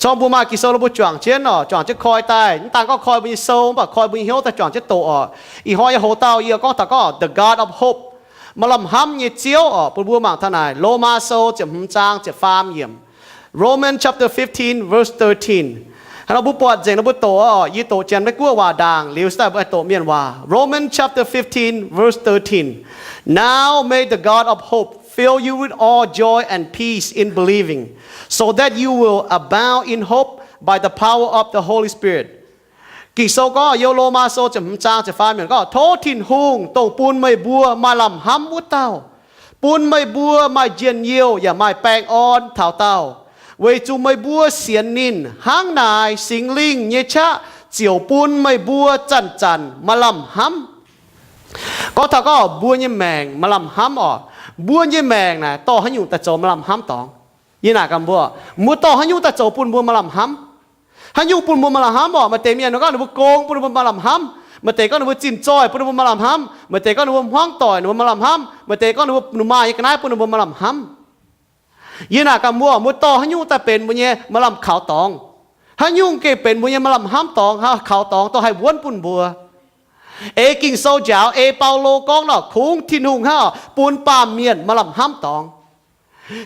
Corng mbuo maaih Ging-Sou nor mbuo juangc jienv oc, juangc jienv koi daaih. Mv daan gorngv koi mbuo nyei sou, mv baac koi mbuo nyei hnyouv daaih juangc jienv doqc oc. Ih hnoi yie hoz dauh yie gorngv taux gorngv the God of hope, maaih lamh hnamv nyei Ziouv oc, bun mbuo mangc taux naaic Lomaa Sou ziepc hmz zaang ziepc faam yiemc. Romans chapter fifteen, verse thirteen. Hnangv nor mbuo buatc nzengc nor mbuo doqc oc. Yie doqc Janx-Meiv Guoqv waac ndaangc liuz daaih mbuo haih doqc mienh waac. Romans chapter fifteen, verse thirteen. Now may the God of hope fill you with all joy and peace in believing, so that you will abound in hope by the power of the Holy Spirit. Ging-Sou gorngv, yiem Lomaa Sou ziepc hmz zaang ziepc faam yiemc gorngv, tov Tin-Hungh, dongh bun meih mbuo maaih lamh hnamv wuov dauh, bun meih mbuo maaih njien-youh yaac maaih baengh orn taux daauh, weic zuqc meih mbuo sienx ninh. Hnangv naaic, Singx Lingh nyei qaqv ziouc bun meih mbuo zanc-zanc maaih lamh hnamv. Gorngv taux gorngv mbuo nyei maengc maaih lamh hnamv oc. Mbuo nyei maengc naaic dorh haaix nyungc daaih zoux maaih lamh hnamv dorngx? Yie naaic gaax mbuo, mbuo dorh haaix nyungc daaih zoux bun mbuo maaih lamh hnamv? Haaix nyungc bun mbuo maaih lamh hnamv oc? Maaih deix mienh gorngv ninh mbuo gong bun ninh mbuo maaih lamh hnamv. Maaih deix gorngv ninh mbuo zinh zoih bun ninh mbuo maaih lamh hnamv. Maaih deix gorngv ninh mbuo hmuangv doic ninh mbuo maaih lamh hnamv. Maaih deix gorngv ninh mbuo nuc maaih nyei ga'naaiv bun ninh mbuo maaih lamh hnamv. Yie naaic gaax mbuo, mbuo dorh haaix nyungc daaih benx mbuo nyei maaih lamh kaux dorngx? Haaix nyungc gengh benx mbuo nyei maaih lamh hnamv dorngx, kaux dorngx, dorh haih wuonv bun mbuo? Ei Ging-Sou njaaux, ei Baulo gorngv nor, kungx Tin-Hungh hnangv oc, bun baamh mienh maaih lamh hnamv dorngx.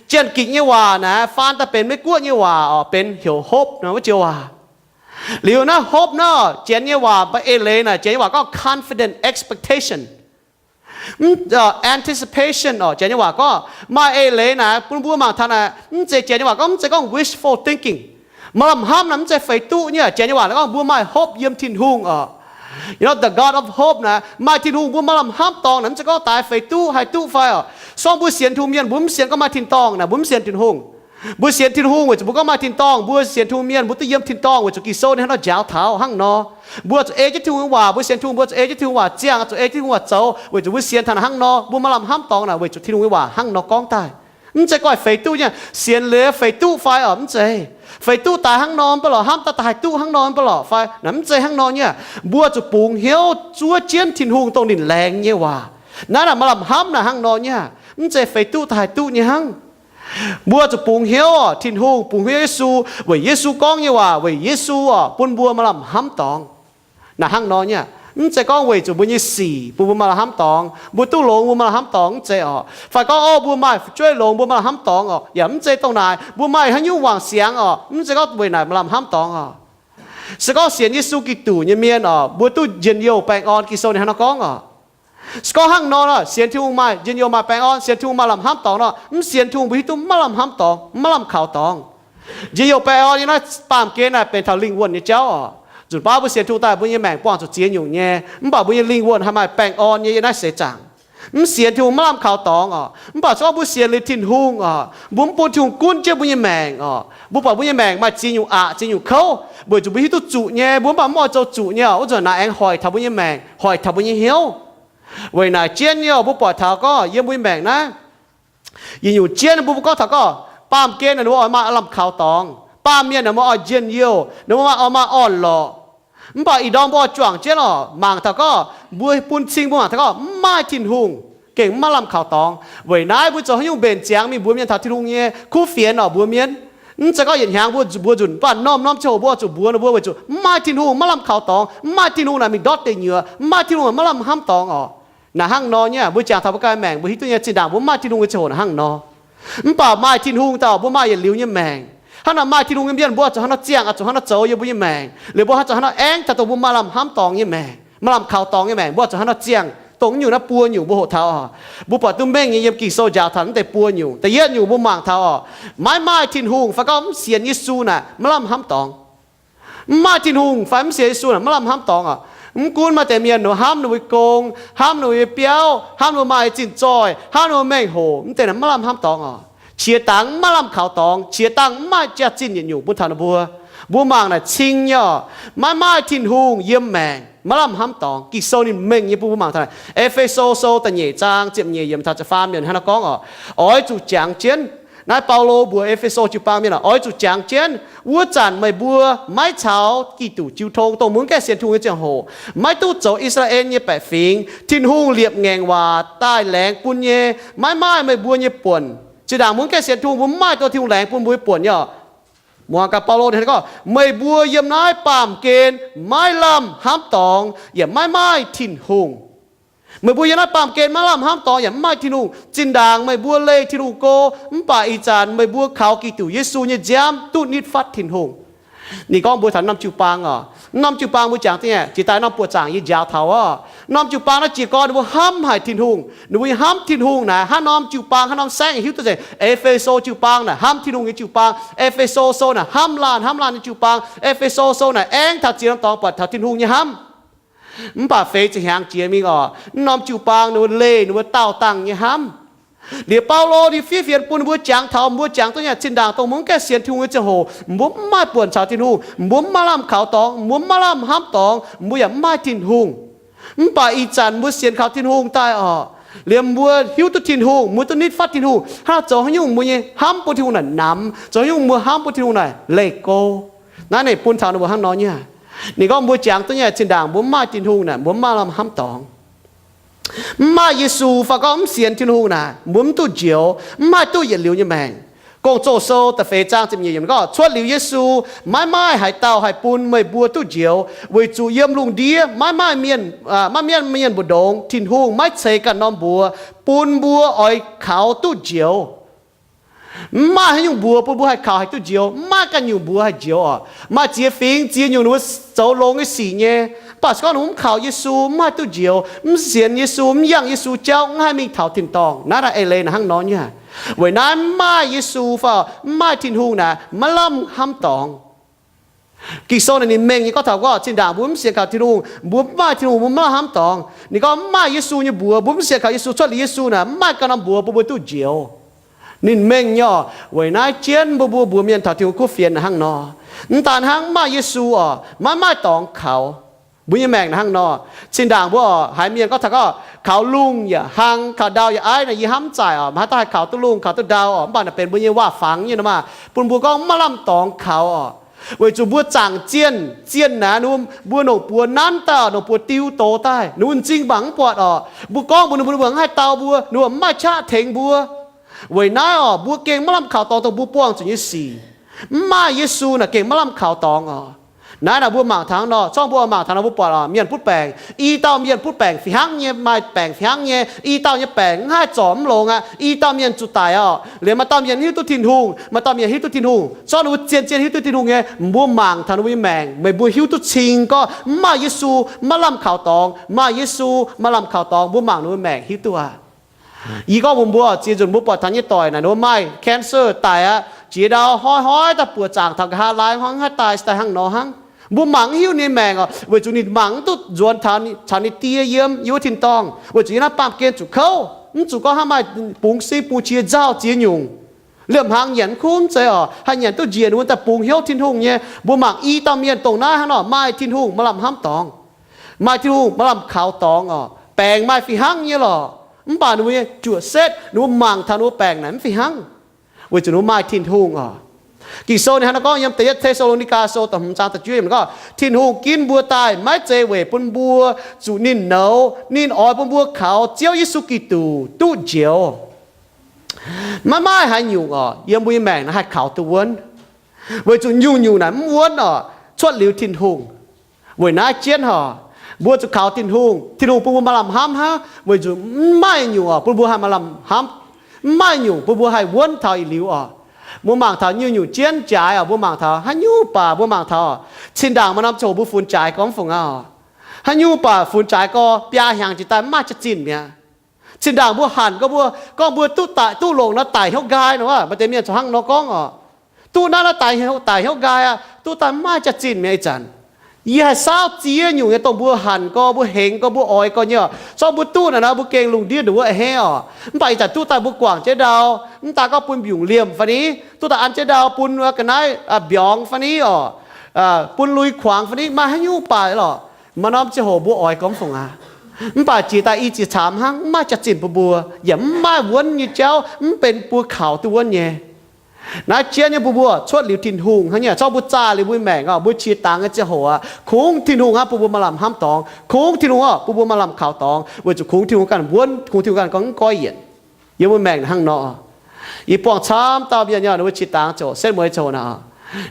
Janx-Gikc nyei waac naaic faan daaih benx Meiv Guoqv nyei waac oc, benx heuc hope nor wuov joux waac. Liuz naaiv hope nor, Janx nyei waac mbuo eix leiz naaic, Janx nyei waac gorngv confident expectation, anticipation oc, Janx nyei waac gorngv. Maaih eix leiz naaic bun mbuo mangc taux naaic, mv zeiz, Janx nyei waac gorngv mv zeiz gorngv wishful thinking. Maaih lamh hnamv naaic mv zeiz feix duqv nyei. Janx nyei waac gorngv mbuo maaih hope yiem Tin-Hungh oc. You know, the God of hope naaic, maaih Tin-Hungh mbuo maaih lamh hnamv dorngx naaic, mv zeiz gorngv daaix feix duqv haih duqv fai oc. Sorng mbuo sienx Tin-Hungh mienh mbuo mv sienx gorngv maaih tin-dorngh naaic, mbuo mv sienx Tin-Hungh. Mbuo sienx Tin-Hungh weic zuqc mbuo gorngv maaih tin-dorngh. Mbuo sienx Tin-Hungh mienh mbuo duqv yiem tin-dorngh weic zuqc Ging-Sou ninh hnangv nor njaaux taux hnangv nor. Mbuo zuqc ei jienv Tin-Hungh nyei waac, mbuo sienx Tin-Hungh, mbuo zuqc ei jienv Tin-Hungh waac ziangh, zuqc ei jienv Tin-Hungh waac zoux, weic zuqc mbuo sienx taux naaic hnangv nor. Mbuo maaih lamh hnamv dorngx naaic weic zuqc Tin-Hungh nyei waac hnangv nor gorngv daaih. Mv zeiz gorngv feix duqv nyei, sienx liuz feix duqv fai oc, mv zeiz. Feix duqv daaih hnangv nor mv baac lorqc, hnamv daaih daaih haih duqv hnangv nor mv baac lorqc fai, naaic mv zeiz hnangv nor nyei. Mbuo zuqc bungx hnyouv zuov jienv Tin-Hungh dongh ninh laengz nyei waac. Naaiv naaic maaih lamh hnamv naaic hnangv nor nyei, mv zeiz feix duqv daaih haih duqv nyei hnangv. Mbuo zuqc bungx hnyouv oc, Tin-Hungh, bungx hnyouv Yesu, weic Yesu gorngv nyei waac, weic Yesu oc bun mbuo maaih lamh hnamv dorngx. Naaic hnangv nor nyei, mv zeiz gorngv weic zuqc mbuo nyei sic bun mbuo maaih lamh hnamv dorngx, mbuo duqv longx mbuo maaih lamh hnamv dorngx, mv zeiz oc. Fai gorngv, o, mbuo maaih fu'jueiv longx mbuo maaih lamh hnamv dorngx oc, yaac mv zeiz dongh naaic. Mbuo maaih haaix nyungc wangc siangx oc, mv zeiz gorngv weic naaic maaih lamh hnamv dorngx oc. Se gorngv sienx Yesu Giduc nyei mienh oc, mbuo duqv njien-youh baengh orn, Ging-Sou ninh hnangv nor gorngv oc. Se gorngv hnangv nor, sienx Tin-Hungh maaih njien-youh maaih baengh orn, sienx Tin-Hungh maaih lamh hnamv dorngx nor, mv sienx Tin-Hungh mbuo hiuv duqv maiv lamh hnamv dorngx, maiv lamh kaux dorngx. Njien-youh baengh orn yiem naaiv baamh gen naaic benx taux lingh wuonh nyei jauv oc. Nzunc baav mbuo sienx Tin-Hungh daaih mbuo nyei maengc buangh zuqc ziex nyungc nyei, mv baac mbuo nyei lingh wuonh haih maaih baengh orn nyei yiem naaiv seix zaangc. Mv sienx Tin-Hungh maiv lamh kaux dorngx oc. Mv baac se gorngv mbuo sienx liuz Tin-Hungh oc, mbuo mv bun Tin-Hungh gunv jienv mbuo nyei maengc oc, mbuo buatc mbuo nyei maengc maaih ziex nyungc aqc ziex nyungc kouv, weic zuqc mbuo hiuv duqv zuqc nyei, mbuo mv baac mv oix zoux zuqc nyei oc, wuov zanc naaic aengx hoic taux mbuo nyei maengc, hoic taux mbuo nyei hnyouv. Weic naaic jienv nyei oc, mbuo buatc taux gorngv yiem mbuo nyei maengc naaiv, yietc nyungc jienv mbuo gorngv taux gorngv baamh gen naaic ninh mbuo oix maaih lamh kaux dorngx, baamh mienh naaic mbuo oix njien-youh, ninh mbuo maaih oix maaih orn-lorqc. Mv baac ih ndorm mbuo oix juangc jienv oc, mangc taux gorngv mbuo bun cing mbuo mangc taux gorngv mv maaih Tin-Hungh gengh maiv lamh kaux dorngx. Weic naaiv mbuo zoux haaix nyungc mbenc ziangx mingh mbuox mienh taux Tin-Hungh nyei kuv fienx oc, mbuox mienh. Mv zeiz gorngv yietc hnyangx mbuo mbuox nzunc, mv baac norm-norm ziangh hoc mbuo oix zuqc mbuox ninh mbuo weic zuqc mv maaih Tin-Hungh, maiv lamh kaux dorngx, mv maaih Tin-Hungh naaic mingh ndortv deic nyuoqc, mv maaih Tin-Hungh maiv lamh hnamv dorngx oc. Naaic hnangv nor nyei, mbuo jangx taux mbuo ganh maengc mbuo hiuv duqv nyei, zinh ndaangc mbuo mv maaih Tin-Hungh nyei ziangh hoc naaic hnangv nor. Mv baac maaih Tin-Hungh daaih mbuo maaih yietc liuz nyei maengc. Hnangv naaic maaih Tin-Hungh nyei mienh mbuo zuqc hnangv nor ziangh, zuqc hnangv nor zoux yiem mbuo nyei maengc. Liuz mbuo zuqc hnangv nor aengv taux dongh mbuo maaih lamh hnamv dorngx nyei maengc, maaih lamh kaux dorngx nyei maengc, mbuo zuqc hnangv nor ziangh. Dongh nyungc naaiv buo nyungc mbuo hoqc taux oc. Mbuo buatc duqv mengh nyei yiem Ging-Sou njaaux taux mv deix buo nyungc. Da'yietv nyungc mbuo mangc taux oc, maiv maaih Tin-Hungh fai gorngv mv sienx Yesu naaic maiv lamh hnamv dorngx. Mv maaih Tin-Hungh fai mv sienx Yesu naaic maiv lamh hnamv dorngx oc. Mv gunv maaih deix mienh ninh hnamv ninh mbuo gong, hnamv ninh mbuo nyei biauv, hnamv ninh mbuo maaih zinh zoih, hnamv ninh mbuo mengh hoc, mv deix naaic maiv lamh hnamv dorngx oc. Qiex dangx maiv lamh kaux dorngx, qiex dangh mv maaih jaax-zinh yietc nyungc bun taux ninh mbuo. Mbuo mangc naaic cing nyei oc, maiv maaih Tin-Hungh yiem maengc maiv lamh hnamv dorngx. Ging-Sou ninh mengh nyei bun mbuo mangc taux naaic E^fe^so Sou da'nyeic zaang ziepc nyeic yiemc taux ziepc faam yiemc hnangv nor gorngv oc, oix zuqc jangx jienv. Naaiv Baulo mbuox E^fe^so jiu-baang mienh oc, oix zuqc jangx jienv, wuov zanc meih mbuo maiv caux Giduc jiu tong, dongh mbuo mv gaengh sienx Tin-Hungh nyei ziangh hoc, maiv duqv zoux I^saa^laa^en nyei baeqc fingx. Tin-Hungh liepc ngaengc waac daaih laengz bun nyei maiv maaih meih mbuo nyei buonc. Zinh ndaangc mbuo mv gaengh sienx Tin-Hungh, mbuo mv maaih dongh Tin-Hungh laengz bun mbuo nyei buonc nyei oc. Muangx gaax Baulo ninh gorngv, meih mbuo yiem naaiv baamh gen maiv lamh hnamv dorngx yaac maiv maaih Tin-Hungh. Meih mbuo yiem naaiv baamh gen maiv lamh hnamv dorngx yaac maiv maaih Tin-Hungh. Zinh ndaangc meih mbuo leih Tin-Hungh go, mv baac ih zanc meih mbuo kaux Giduc Yesu nyei nziaamv duqv nitv fatv Tin-Hungh. Ninh gorngv mbuo taux norm jiu-baang oc. Norm jiu-baang mbuo jangx duqv nyei, jiex daaih norm buoqc zaangc yie njaaux taux oc. Norm jiu-baang naaiv jiez gorn ninh mbuo hnamv haic Tin-Hungh. Ninh mbuo hnamv Tin-Hungh naaic hnangv norm jiu-baang, hnangv norm saengv hiuv duqv nzengc. E^fe^so jiu-baang naaic hnamv Tin-Hungh nyei jiu-baang. E^fe^so sou naaic hnamv laanh, hnamv laanh nyei jiu-baang. E^fe^so sou naaic aengx taux ziex norm dorngx buatc taux Tin-Hungh nyei hnamv. Mv baac feix ziepc hnyangx jiex mingh oc, norm jiu-baang ninh mbuo leih ninh mbuo daauh dangh nyei hnamv. Liuz Baulo ninh fiev fienx bun ninh mbuo jangx taux, mbuo jangx duqv nyei, zinh ndaangc dongh mbuo mv gaengh sienx Tin-Hungh nyei ziangh hoc, mbuo mv maaih buonc caux Tin-Hungh, mbuo mv maaih lamh kaux dorngx, mbuo mv maaih lamh hnamv dorngx, mbuo yaac mv maaih Tin-Hungh. Mv baac ih zanc mbuo sienx kaux Tin-Hungh daaih oc, liemh mbuo hiuv duqv Tin-Hungh, mbuo duqv nitv fatv Tin-Hungh, hnangv naaic zoux haaix nyungc mbuo nyei hnamv bun Tin-Hungh naaic namx, zoux haaix nyungc mbuo hnamv bun Tin-Hungh naaic leih go. Naaiv ninh bun taux ninh mbuo hnangv nor nyei. Ninh gorngv mbuo jangx duqv nyei, zinh ndaangc mbuo mv maaih Tin-Hungh naaic, mbuo mv maaih lamh hnamv dorngx. Mv maaih Yesu fai gorngv mv sienx Tin-Hungh naaic, mbuo mv duqv njoux, mv haih duqv yietc liuz nyei maengc. Gong-Zoh sou da'feix zaang ziepc nyeic yiemc gorngv, cuotv liuz Yesu, maiv maaih haaix dauh haih bun meih mbuo duqv njoux, weic zuqc yiem lungh ndiev maiv maaih mienh, maiv maaih mienh mbu'ndongx Tin-Hungh maiv ceix ganh norm mbuox bun mbuo oix kaux duqv njoux. Mv maaih haaix nyungc mbuox bun mbuo haih kaux haih duqv njoux. Mv maaih ganh nyungc mbuox haih njoux oc. Maaih ziex fingx ziex nyungc ninh mbuo zoux longx nyei sic nyei, mv baac se gorngv ninh mbuo mv kaux Yesu, mv haih duqv njoux. Mv sienx Yesu, mv yangh Yesu jauv, mv haih mingh taux tin-dorngh. Naaiv naaic eix leiz naaic hnangv nor nyei. Weic naaiv mv maaih Yesu fai mv maaih Tin-Hungh naaic, maiv lamh hnamv dorngx. Ging-Sou naaic ninh mengh nyei gorngv taux gorngv zinh ndaangc mbuo mv sienx kaux Tin-Hungh, mbuo mv maaih Tin-Hungh, mbuo mv maaih hnamv dorngx. Ninh gorngv mv maaih Yesu nyei mbuox, mbuo mv sienx kaux Yesu cuotv liuz Yesu naaic, mv maaih ganh norm mbuox bun mbuo duqv njoux. Ninh mengh nyei oc. Weic naaiv jienv mbuo, mbuo mbuox mienh taux Tin-Hungh kuv fienx naaic hnangv nor. Mv daan hnangv, mv maaih Yesu oc, maiv maaih dorngx kaux. Mbuo nyei maengc naaic hnangv nor. Zinh ndaangc mbuo oc, haiz mienh gorngv taux gorngv kaux lungh yaac hlang, kaux ndau yaac aiv naaic, yie hnamv mv zaic oc, maiv haaix dauh haih kaux duqv lungh kaux duqv ndau oc. Mv baac naaic benx mbuo nyei waac-fangx nyei nor maah, bun mbuo gorngv mv maaih lamh dorngx kaux oc. Weic zuqc mbuo zaangc zienh, zienh naaic, mbuo nongc buoz nanv daaih, nongc buoz diu doz daaih, ninh mbuo m'zing mangc mv buatc oc. Mbuo gorngv mbuox ninh mbuo, ninh mbuo mv haih dau mbuo, ninh mbuo mv maaih qaqv tengx mbuo. Weic naaiv oc, mbuo gengh maiv lamh kaux dorngx dongh mbuo buangh zuqc nyei sic. Mv maaih Yesu naaic gengh maiv lamh kaux dorngx oc. Naaiv naaic mbuo mangc taux nor, zorngv mbuo mangc taux nor mbuo buatc oc, mienh butv baengc, i dauh mienh butv baengc fih hnangv nyei, maaih baengc fih hnangv nyei, i dauh nyei baengc mv haih zorc mv longx aqv. I dauh mienh zuqc daic oc. Liuz maaih dauh mienh hiuv duqv Tin-Hungh, maaih dauh mienh hiuv duqv Tin-Hungh. Zorngv ninh mbuo zien-zien hiuv duqv Tin-Hungh nyei, mbuo mangc taux ninh mbuo nyei maengc, meih mbuo hiuv duqv cing gorngv mv maaih Yesu, maiv lamh kaux dorngx, maaih Yesu, maaih lamh kaux dorngx, mbuo mangc ninh mbuo maengc hiuv duqv aqv. Yie gorngv mbuox mbuo, ziex nzunc mbuo buatc taux nyei doic naaic, ninh mbuo maaih cancer daic aqv, jiex ndau hnoi hnoi daaih buoqc zaangc taux nqa'haav laai hnoi mv haih daaih, se daaih hnangv nor hnangv. Mbuo mangc mv hiuv ninh maengc oc, weic zuqc ninh mangc mv duqv nzuonx taux ninh, taux ninh Die yiem, yiem wuov tin-dorngh, weic zuqc yiem naaiv baamh gen zuqc kouv, mv zuqc gorngv hnangv maaih bungx sin bungx qiex nzauh ziex nyungc. Liemh hnaangx nyanc mv kunv zeiz oc, haih nyanc duqv njiec ninh mbuo daaih bungx hnyouv Tin-Hungh nyei. Mbuo mangc i dauh mienh dongh naaiv hnangv nor, maaih Tin-Hungh, maaih lamh hnamv dorngx. Maaih Tin-Hungh, maaih lamh kaux dorngx oc. Baengc maaih fih hnangv nyei lorqc, mv baac ninh mbuo nyei juoqc setv, ninh mbuo mangc taux ninh mbuo baengc naaic mv fih hnangv, weic zuqc ninh mbuo maaih Tin-Hungh oc. Ging-Sou ninh hnangv nor gorngv yiem Da'yietv Te^saa^lo^ni^gaa Sou da'hmz zaang da'juov yiemc gorngv, Tin-Hungh ginv mbuo daaih maiv zeiz weic bun mbuo zuqc ninh nouz, ninh oix bun mbuo kaux Ziouv Yesu Giduc duqv njoux. Maiv maaih haaix nyungc oc, yiem mbuo nyei maengc naaiv haih kaux duqv wuonv, weic zuqc nyungc-nyungc naaic mv wuonv oc, cuotv liuz Tin-Hungh. Weic naaiv jienv oc, mbuo zuqc kaux Tin-Hungh, Tin-Hungh bun mbuo maaih lamh hnamv hnangv, weic zuqc mv maaih nyungc oc bun mbuo haih maaih lamh hnamv, mv maaih nyungc bun mbuo haih wuonv taux yietc liuz oc. Mbuo mangc taux nyungc-nyungc jienv jaaix oc, mbuo mangc taux haaix nyungc baac mbuo mangc taux, zinh ndaangc maaih norm ziangh hoc mbuo funx jaaix gorngv mv fungc aqv oc. Haaix nyungc baac funx jaaix gorngv biaa hnyangx jiex daaih mv maaih jaax-zinh mi'aqv. Zinh ndaangc mbuo hanc gorngv mbuo, gorngv mbuo duqv daic duqv longc nor daic hnyouv nqaai nor, maaih deix mienh corc hnangv nor gorngv oc. Duqv naaiv nor daic hnyouv, daic hnyouv nqaai aqv, duqv daaih mv maaih jaax-zinh mi'aqv. Ih zanc yie haih saauv ziex nyungc nyei dongh mbuo hanc gorx, mbuo hengx gorx, mbuo oix gorx nyei oc. Zorngv mbuo duqv naaic nor, mbuo gengh lungh ndiev nduqc wuov a'hneiv oc. Mv baac ih zanc duqv daaih mbuo guangc jienv ndau, mv daaih gorngv bun mbiungc liemh fai ni, duqv daaih an jienv ndau bun ga'naaiv mbiorngz fai ni oc, bun lui kuangx fai ni, maaih haaix nyungc baac lorqc, maaih norm ziangh hoc mbuo oix gorngv mv fungc aqv. Mv baac jiex daaih i ziex caamx hnangv, mv maaih jaax-zinh bun mbuo, yaac mv maaih wuonv nyei jauv, mv benx mbuo kaux duqv wuonv nyei. Naaiv jienv nyei bun mbuo cuotv liuz Tin-Hungh hnangv nyei. Zorngv mbuo zaah liuz mbuo maengc oc, mbuo qiex dangx nyei ziangh hoc aqv, kungx Tin-Hungh hnangv bun mbuo maaih lamh hnamv dorngx, kungx Tin-Hungh oc bun mbuo maaih lamh kaux dorngx, weic zuqc kungx Tin-Hungh ganh wuonv, kungx Tin-Hungh ganh gorngv mv goiv yienc. Yiem mbuo maengc hnangv nor, yie buangh camv dauh mienh nyei, ninh mbuo qiex dangx ziouc setv mueiz ziouc naaic,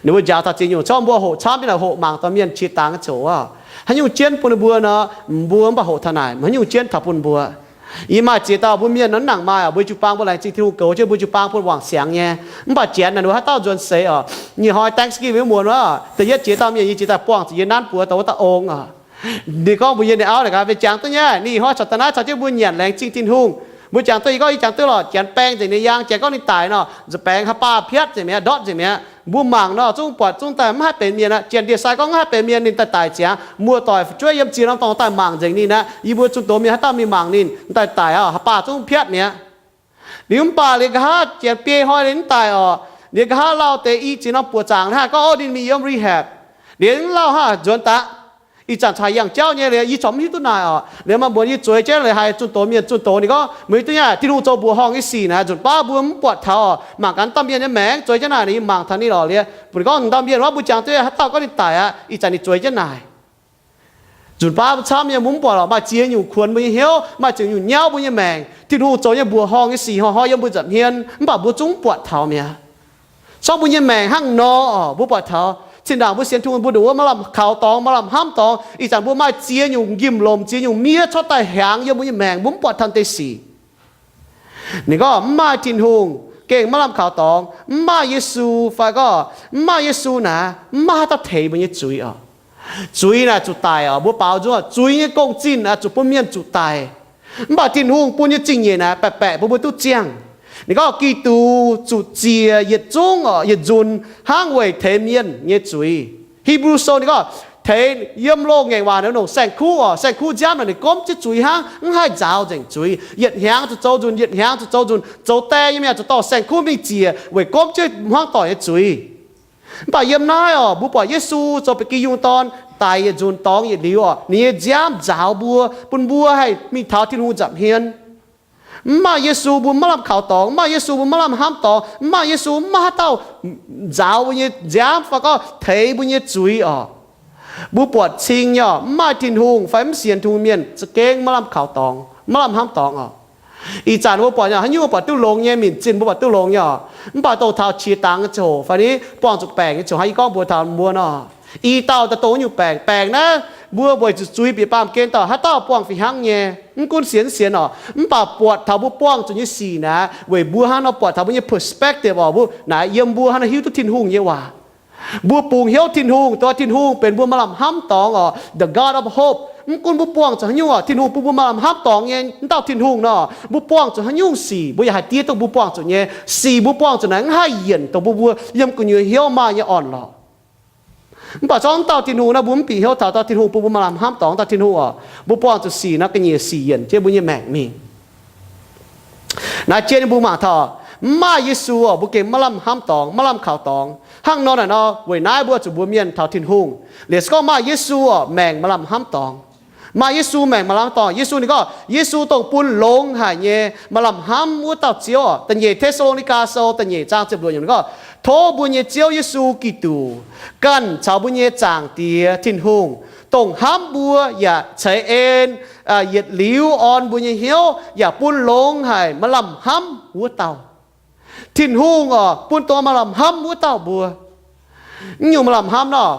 Ninh mbuo njaaux taux ziex nyungc, corc mbuo hoqc camv jienv naaic, hoqc mangc dorh mienh qiex dangx zoqc oc. Haaix nyungc jienv bun ninh mbuo nor, mbuo mv baac hoqc taux naaic, haaix nyungc jienv taux bun mbuo. Yie maaih ziex dauh mbuo mienh nor, mv nangc maaih oc, mbuo jiu-baang mbuo laengz zingh Tin-Hungh goux jienv mbuo jiu-baang bun wangc siangx nyei. Mv baac janx naaic ninh mbuo haaix dauh nzuonx seix oc, nyei hnoi Thanksgiving wuov muonz oc, da'yietv ziex dauh mienh, yie ziex dauh buangh zuqc yie nanv buoz dongh wuov dauh ong oc. Ninh gorngv mbuox yie ninh auv naaic gaax, mbuo jangx duqv nyei, ninh ih hnoi corc daaih naaiv caux jienv mbuo nyanc laengz zingh Tin-Hungh. Mbuo jangx duqv, yie gorngv yie jangx duqv lorqc, janx baeng nzengc ninh yaang, janx gorngv ninh daic nor, nzuih baengx haaix baah piatv nzengc mi'aqv, ndortv nzengc mi'aqv. Mbuo mangc nor, zungv buatc zungv daaih mv haih benx mienh aqv. Janx ndie-sai gorngv mv haih benx mienh, ninh daaih daic ziangx, muoz-doic fu'jueiv yiem ziex norm dorngx daaih mangc nzengc ninh aqv. Yie mbuo zunh doz mienh haaix dauh mingh mangc ninh, ninh daaih daic oc, haaix baah zungv piatv mi'aqv. Liuz mv baac liuz nqa'haav janx biei hnoi liuz mv daic oc, liuz nqa'haav lauh deix i ziex norm buoqc zaangc hnangv, gorngv, o, ninh mingh yiem rehab. Liuz mv lauh hnangv, nzuonx daaih. Ih zanc caux yangh jauv nyei liuz, yie corc mv hiuv duqv naaic oc. Liuz maaih mbuox yie zueiz jienv liuz haiz zunh doz mienh zunh doz, ninh gorngv, meih hiuv duqv nyei, Tin-Hungh zoux mbuoqc horngh nyei sic naaic, nzunc baav mbuo mv buatc taux oc, mangc gaax dauh mienh nyei maengc zueiz jienv naaic, yie mangc taux ninh lorqc liuz, mbuo gorngv dauh mienh wuov mbuo jangx duqv haaix dauh gorngv ninh daic aqv, ih zanc ninh zueiz jienv naaic. Nzunc baav mbuo camv nyei, mbuo mv buatc lorqc, maaih ziex nyungc kuonx mbuo nyei hnyouv, maaih ziex nyungc nyauv mbuo nyei maengc. Tin-Hungh zoux nyei mbuoqc horngh nyei sic hnoi-hnoi yiem mbuo nza'hmien, mv baac mbuo zungv mv buatc taux mi'aqv. Corc mbuo nyei maengc hnangv nor oc, mbuo buatc taux zinh ndaangc mbuo sienx Tin-Hungh mbuo ndongc wuov maaih lamh kaux dorngx, maaih lamh hnamv dorngx. Ih zanc mbuo maaih ziex nyungc njimv-lomc, ziex nyungc miev corc daaih hiaangx yiem mbuo nyei maengc, mbuo mv buatc taux deix sic. Ninh gorngv mv maaih Tin-Hungh gengh maiv lamh kaux dorngx, mv maaih Yesu fai gorngv mv maaih Yesu naaic, mv maaih haaix dauh teix mbuo nyei zuiz oc. Zuiz naaic zuqc daic oc. Mbuo baaux nzung, zuiz nyei gong-zinh naaic zuqc bun mienh zuqc daic. Mv baac Tin-Hungh bun nyei zingh nyeic naaic baeqc-baeqc bun mbuo duqv ziangh. Ninh gorngv Giduc zuqc ziec yietc zungv oc, yietc nzunc hnangv weic teix mienh nyei zuiz. Hipv^lu Sou ninh gorngv teix yiem loz-ngaengc waac nongc saeng-kuv oc, saeng-kuv nziaamv naaic ninh gomv jienv zuiz hnangv, mv haih nzaaux nzengc zuiz. Yietc hnyangx zuqc zoux nzunc, yietc hnyangx zuqc zoux nzunc, zoux die nyei mienh zuqc dorh saeng-kuv mingh ziec weic gomv jienv hmuangv doic nyei zuiz. Mv baac yiem naaiv oc, mbuo buatc Yesu zoux Ba'gi Yungh Dorn daic yietc nzunc dorngx yietc liuz oc, ninh nyei nziaamv nzaaux mbuo, bun mbuo haih mingh taux Tin-Hungh nza'hmien. Mv maaih Yesu mbuo maiv lamh kaux dorngx, mv maaih Yesu mbuo maiv lamh hnamv dorngx, mv maaih Yesu mv maaih haaix dauh nzaaux mbuo nyei nziaamv fai gorngv teix mbuo nyei zuiz oc. Mbuo buatc cing nyei oc, mv maaih Tin-Hungh fai mv sienx Tin-Hungh mienh za'gengh maiv lamh kaux dorngx, maiv lamh hnamv dorngx oc. Ih zanc mbuo buatc nyei, haaix nyungc mbuo buatc duqv longx nyei, minc zinh mbuo buatc duqv longx nyei oc. Mv baac dongh taux qiex dangx ziangh hoc fai ni buangh zuqc baengc nyei ziangh hoc, hnangv yie gorngv mbuox taux mbuo nor, i dauh daaih dongh wuov nyungc baengc. Baengc naaiv mbuo weic zuqc zuiz bieqc baamh gen dauh, haaix dauh buangh fih hnangv nyei. Mv gunv sienx mv sienx oc, mv baac buatc taux mbuo buangh zuqc nyei sic naaic, weic mbuo hnangv nor buatc taux mbuo nyei perspective oc, mbuo naaic yiem mbuo hnangv nor hiuv duqv Tin-Hungh nyei waac. Mbuo bungx hnyouv Tin-Hungh, dongh Tin-Hungh benx mbuo maaih lamh hnamv dorngx oc, the God of hope. Mv gunv mbuo buangh zuqc haaix nyungc oc, Tin-Hungh bun mbuo maaih lamh hnamv dorngx nyei. Wuov dauh Tin-Hungh nor, mbuo buangh zuqc haaix nyungc sic, mbuo yaac haih diev duqv mbuo buangh zuqc nyei. Sic mbuo buangh zuqc naaic mv haih yienc dongh mbuo, mbuo yiem gu'nyuoz hnyouv maaih nyei orn-lorqc. Mv baac zorngv wuov dauh Tin-Hungh naaiv, mbuo mv bieqc hnyouv taux dauh Tin-Hungh bun mbuo maaih lamh hnamv dorngx dauh Tin-Hungh oc, mbuo buangh zuqc sic naaiv ga'nyiec sic yienc jienv mbuo nyei maengc mingh. Naaiv jien mbuo mangc taux, mv maaih Yesu oc, mbuo gengh maiv lamh hnamv dorngx, maiv lamh kaux dorngx. Hnangv nor naaic nor, weic naaiv mbuo zuqc mbuox mienh taux Tin-Hungh. Liuz se gorngv maaih Yesu oc, maengc maaih lamh hnamv dorngx. Maaih Yesu maengc maaih lamh dorngx. Yesu ninh gorngv, Yesu dongh bun longx haic nyei maaih lamh hnamv wuov dauh Ziouv oc. Da'nyeic Te^saa^lo^ni^gaa Sou da'nyeic zaang ziepc luoqc yiemc ninh gorngv, Tov mbuo nyei Ziouv Yesu Giduc ganh caux mbuo nyei Zaangc Diex Tin-Hungh, dongh hnamv mbuo yaac ceix en yietc liuz orn mbuo nyei hnyouv yaac bun longx haic maaih lamh hnamv wuov dauh. Tin-Hungh oc, bun dongh maaih lamh hnamv wuov dauh mbuo. Mv nyungc maaih lamh hnamv nor,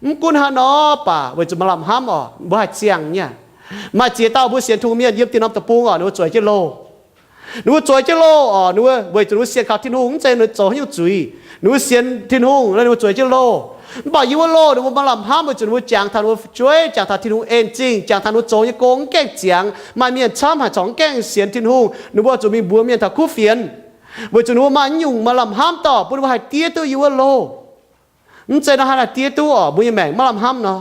mv gunv haaix nor baac weic zuqc maaih lamh hnamv oc, mbuo haih ziangh nyei. Maaih ziex dauh mbuo sienx Tin-Hungh mienh yiem dinh norm deic-bung oc, ninh mbuo zueiz jienv loh. Ninh mbuo zueiz jienv loh oc, ninh mbuo weic zuqc ninh mbuo sienx kaux Tin-Hungh, mv zeiz ninh mbuo zoux haaix nyungc zuiz. Ninh mbuo sienx Tin-Hungh, ninh mbuo zueiz jienv loh. Mv baac yiem wuov loh ninh mbuo maaih lamh hnamv weic zuqc ninh mbuo jangx taux ninh mbuo fu'jueiv, jangx taux Tin-Hungh en zingh, jangx taux ninh mbuo zoux nyei gong mv gaengh ziangx. Maaih mienh camv haic corc mv gaengh sienx Tin-Hungh, ninh mbuo zuqc mingh mbuox mienh taux kuv fienx. Weic zuqc ninh mbuo maaih nyungc maaih lamh hnamv dorh bun ninh mbuo haih diev duqv yiem wuov loh. Mv zeiz nor haaix nor diev duqv oc, mbuo nyei maengc maiv lamh hnamv nor.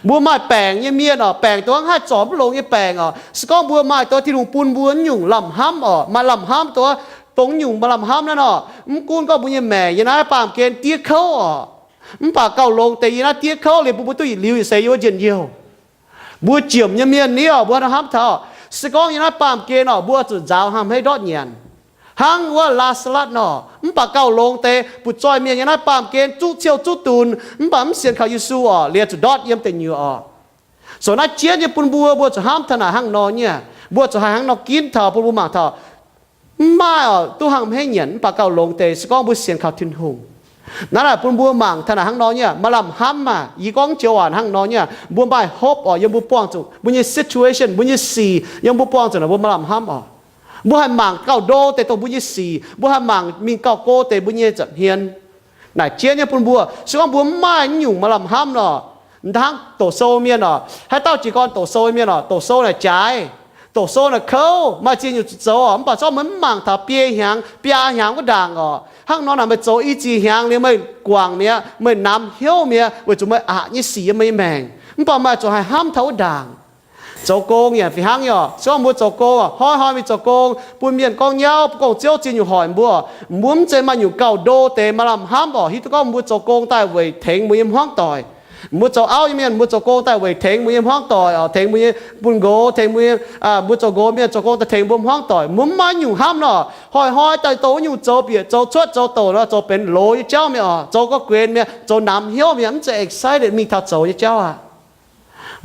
Mbuo maaih baengc nyei mienh oc, baengc dongh haih zorc mv longx nyei baengc oc. Se gorngv mbuo maaih dongh Tin-Hungh bun mbuo nyungc lamh hnamv oc, maaih lamh hnamv dongh, dongh nyungc maaih lamh hnamv naaiv nor, mv gunv gorngv mbuo nyei maengc yiem naaiv baamh gen diev kouv oc, mv baac gauh longx deix yiem naaiv diev kouv liuz bun mbuo duqv yietc liuz yietc seix yiem wuov njien-youh. Mbuo jomc nyei mienh ni oc, mbuo hnamv taux, se gorngv yiem naaiv baamh gen oc, mbuo zuqc nzaaux hnangv hmeiv ndortv nyanc, hnangv wuov Laa^saa^latv nor. Mv baac gauh longx deix butv-zoih mienh yiem naaiv baamh gen zuqv ciouh zuqv dunx, mv baac mv sienx kaux Yesu oc, liuz zuqc ndortv yiem deic nyuoqc oc. So naaiv jienv nyei bun mbuo, mbuo zuqc hnamv taux naaic hnangv nor nyei. Mbuo zuqc haih hnangv nor ginv taux bun mbuo mangc taux, mv maaih oc duqv hnangv hmeiv nyanc, mv baac gauh longx deix se gorngv mbuo sienx kaux Tin-Hungh. Naaiv naaic bun mbuo mangc taux naaic hnangv nor nyei, maaih lamh hnamv maah! Yie gorngv joux waac hnangv nor nyei, mbuo maaih hope oc, yiem mbuo buangh zuqc mbuo nyei situation, mbuo nyei sic, yiem mbuo buangh zuqc naaic mbuo maaih lamh hnamv oc. Mbuo haih mangc gauh ndo deix dongh mbuo nyei sic, mbuo haih mangc mingh gauh go deix mbuo nyei nza'hmien. Naaic jienv nyei bun mbuo, se gorngv mbuo mv maaih nyungc maaih lamh hnamv nor, hnangv doqc sou mienh oc, haaix dauh jiez gorn doqc sou mienh oc, doqc sou naaic jaaix, doqc sou naaic kouv, maaih ziex nyungc zuqc zoux oc, mv baac se gorngv meih mv mangc taux biei hnyangx, biaa hnyangx wuov ndaangc oc, hnangv nor naaic meih zoux i ziex hnyangx liuz meih guangc mi'aqv, meih namx hnyouv mi'aqv, weic zuqc meih aqc nyei sic yiem meih nyei maengc, mv baac meih zuqc haih hnamv taux wuov ndaangc. Zoux gong yaac fih hnangv nyei oc. Se gorngv mbuo zoux gong oc, hnoi-hnoi mingh zoux gong, bun mienh gorngv nyauv, bun gong-ziouv ziex nyungc hoic mbuo oc, mbuo mv zeiz maaih nyungc gauh ndo deix maaih lamh hnamv oc, hiuv duqv gorngv mbuo zoux gong daaih weic tengx mbuo nyei hmuangv doic. Mbuo zoux auv nyei mienh, mbuo zoux gong daaih weic tengx mbuo nyei hmuangv doic oc, tengx mbuo nyei bun-nqox, tengx mbuo, mbuo zoux nqox mienh zoux gong daaih tengx mbuo hmuangv doic. Mbuo mv maaih nyungc hnamv nor, hnoi-hnoi daaih dongh wuov nyungc zoux bieqc zoux cuotv zoux douc nor, zoux benx loz nyei jauv mi'aqv oc, zoux gorngv guenx mi'aqv, zoux namx hnyouv mi'aqv, mv zeiz excited mingh taux zoux nyei jauv aqv.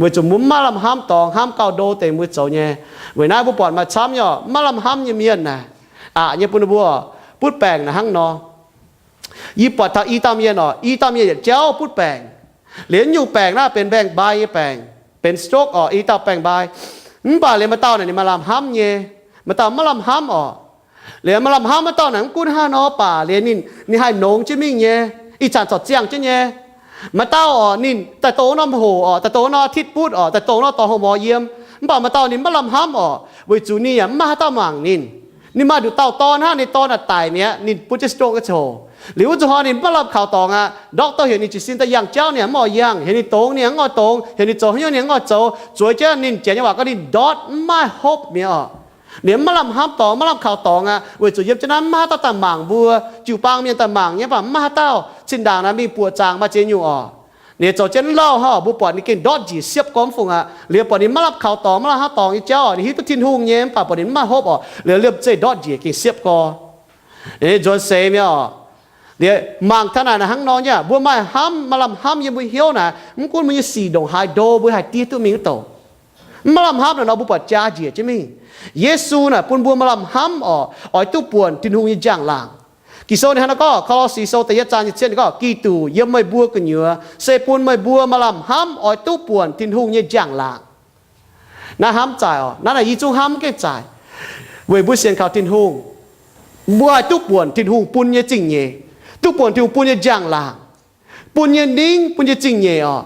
Weic zuqc mbuo mv maaih lamh hnamv dorngx hnamv gauh ndo deix mbuo zoux nyei. Weic naaiv mbuo buatc maaih camv nyei oc, mv maaih lamh hnamv nyei mienh naaic, aqc nyei bun ninh mbuo butv baengc naaic hnangv nor. Yie buatc taux i dauh mienh oc, i dauh mienh yietc jauv butv baengc. Liuz nyungc baengc naaiv benx mbaengx-mbai nyei baengc, benx stroke oc, i dauh baengx-mbai. Mv baac liuz maaih dauh naaic ninh maaih lamh hnamv nyei, maaih dauh mv maaih lamh hnamv oc. Liuz maaih lamh hnamv wuov dauh naaic mv gunv hnangv nor baac liuz ninh, ninh haih nongx jienv mingh nyei, ih zanc corc ziangh jienv nyei. Maaih dauh oc, ninh daaih dongh wuov norm hoc oc, daaih dongh wuov norm อาทิตย์ butv oc, daaih dongh wuov norm dorngx hoc morz yiem. Mv baac maaih dauh ninh mv maaih lamh hnamv oc, weic zuqc ninh yaac mv maaih haaix dauh mangc ninh. Ninh maaih nduqc dauh dorn hnangv, ninh dorn naaic daic mi'aqv, ninh butv jienv stroke nyei ziangh hoc. Liuz wuov zuqc hnoi ninh mv maaih lamh kaux dorngx aqv. Doctor heuc ninh jiez sin daaih yangh jauv, ninh mv oix yangh. Heuc ninh dongz, ninh mv oix dongz. Heuc ninh zoux haaix nyungc, ninh mv oix zoux. Zueiz jienv ninh janx nyei waac gorngv ninh ndortv, mv maaih hope mi'aqv oc. Liuz mv maaih lamh hnamv dorngx, mv maaih lamh kaux dorngx aqv, weic zuqc yiem jienv naaiv mv maaih haaix dauh daaih mangc mbuo. Jiu-baang mienh daaih mangc nyei, mv baac mv maaih haaix dauh. Zinh ndaangc naaic mingh buoqc zaangc maaih ziex nyungc oc. Ninh zoux jienv mv lauh hnangv, mbuo buatc ninh gengh ndortv njiec siepv gormx fungc aqv. Liuz buatc ninh maiv lamh kaux dorngx, maiv lamh hnamv dorngx nyei jauv oc, ninh hiuv duqv Tin-Hungh nyei, mv baac buatc ninh mv maaih hope oc. Liuz liemh zeih ndortv njiec gengh siepv gorx. Ninh nzuonx seix mi'aqv oc. Liuz mangc taux naaic naaic hnangv nor nyei, mbuo maaih hnamv, maaih lamh hnamv yiem mbuo hnyouv naaic, mv gunv mbuo nyei sic ndongc haaix ndo, mbuo haih diev duqv mingh wuov douc. Mv maaih lamh hnamv naaic nor, mbuo buatc jaa njiec jienv mingh. Yesu naaic bun mbuo maaih lamh hnamv oc, oix duqv buonc Tin-Hungh nyei njang-laangc. Ging-Sou ninh hnangv naaiv gorngv, Ko^lo^si Sou da'yietv zaang nyei cien ninh gorngv, Giduc yiem meih mbuo gu'nyuoz se bun meih mbuo maaih lamh hnamv oix duqv buonc Tin-Hungh nyei njang-laangc. Naaiv hnamv zaaic oc. Naaiv naaic yie zungv hnamv gengh zaaic, weic mbuo sienx kaux Tin-Hungh, mbuo haih duqv buonc Tin-Hungh bun nyei zingh nyeic, duqv buonc Tin-Hungh bun nyei njang-laangc, bun nyei ningv, bun nyei zingh nyeic oc.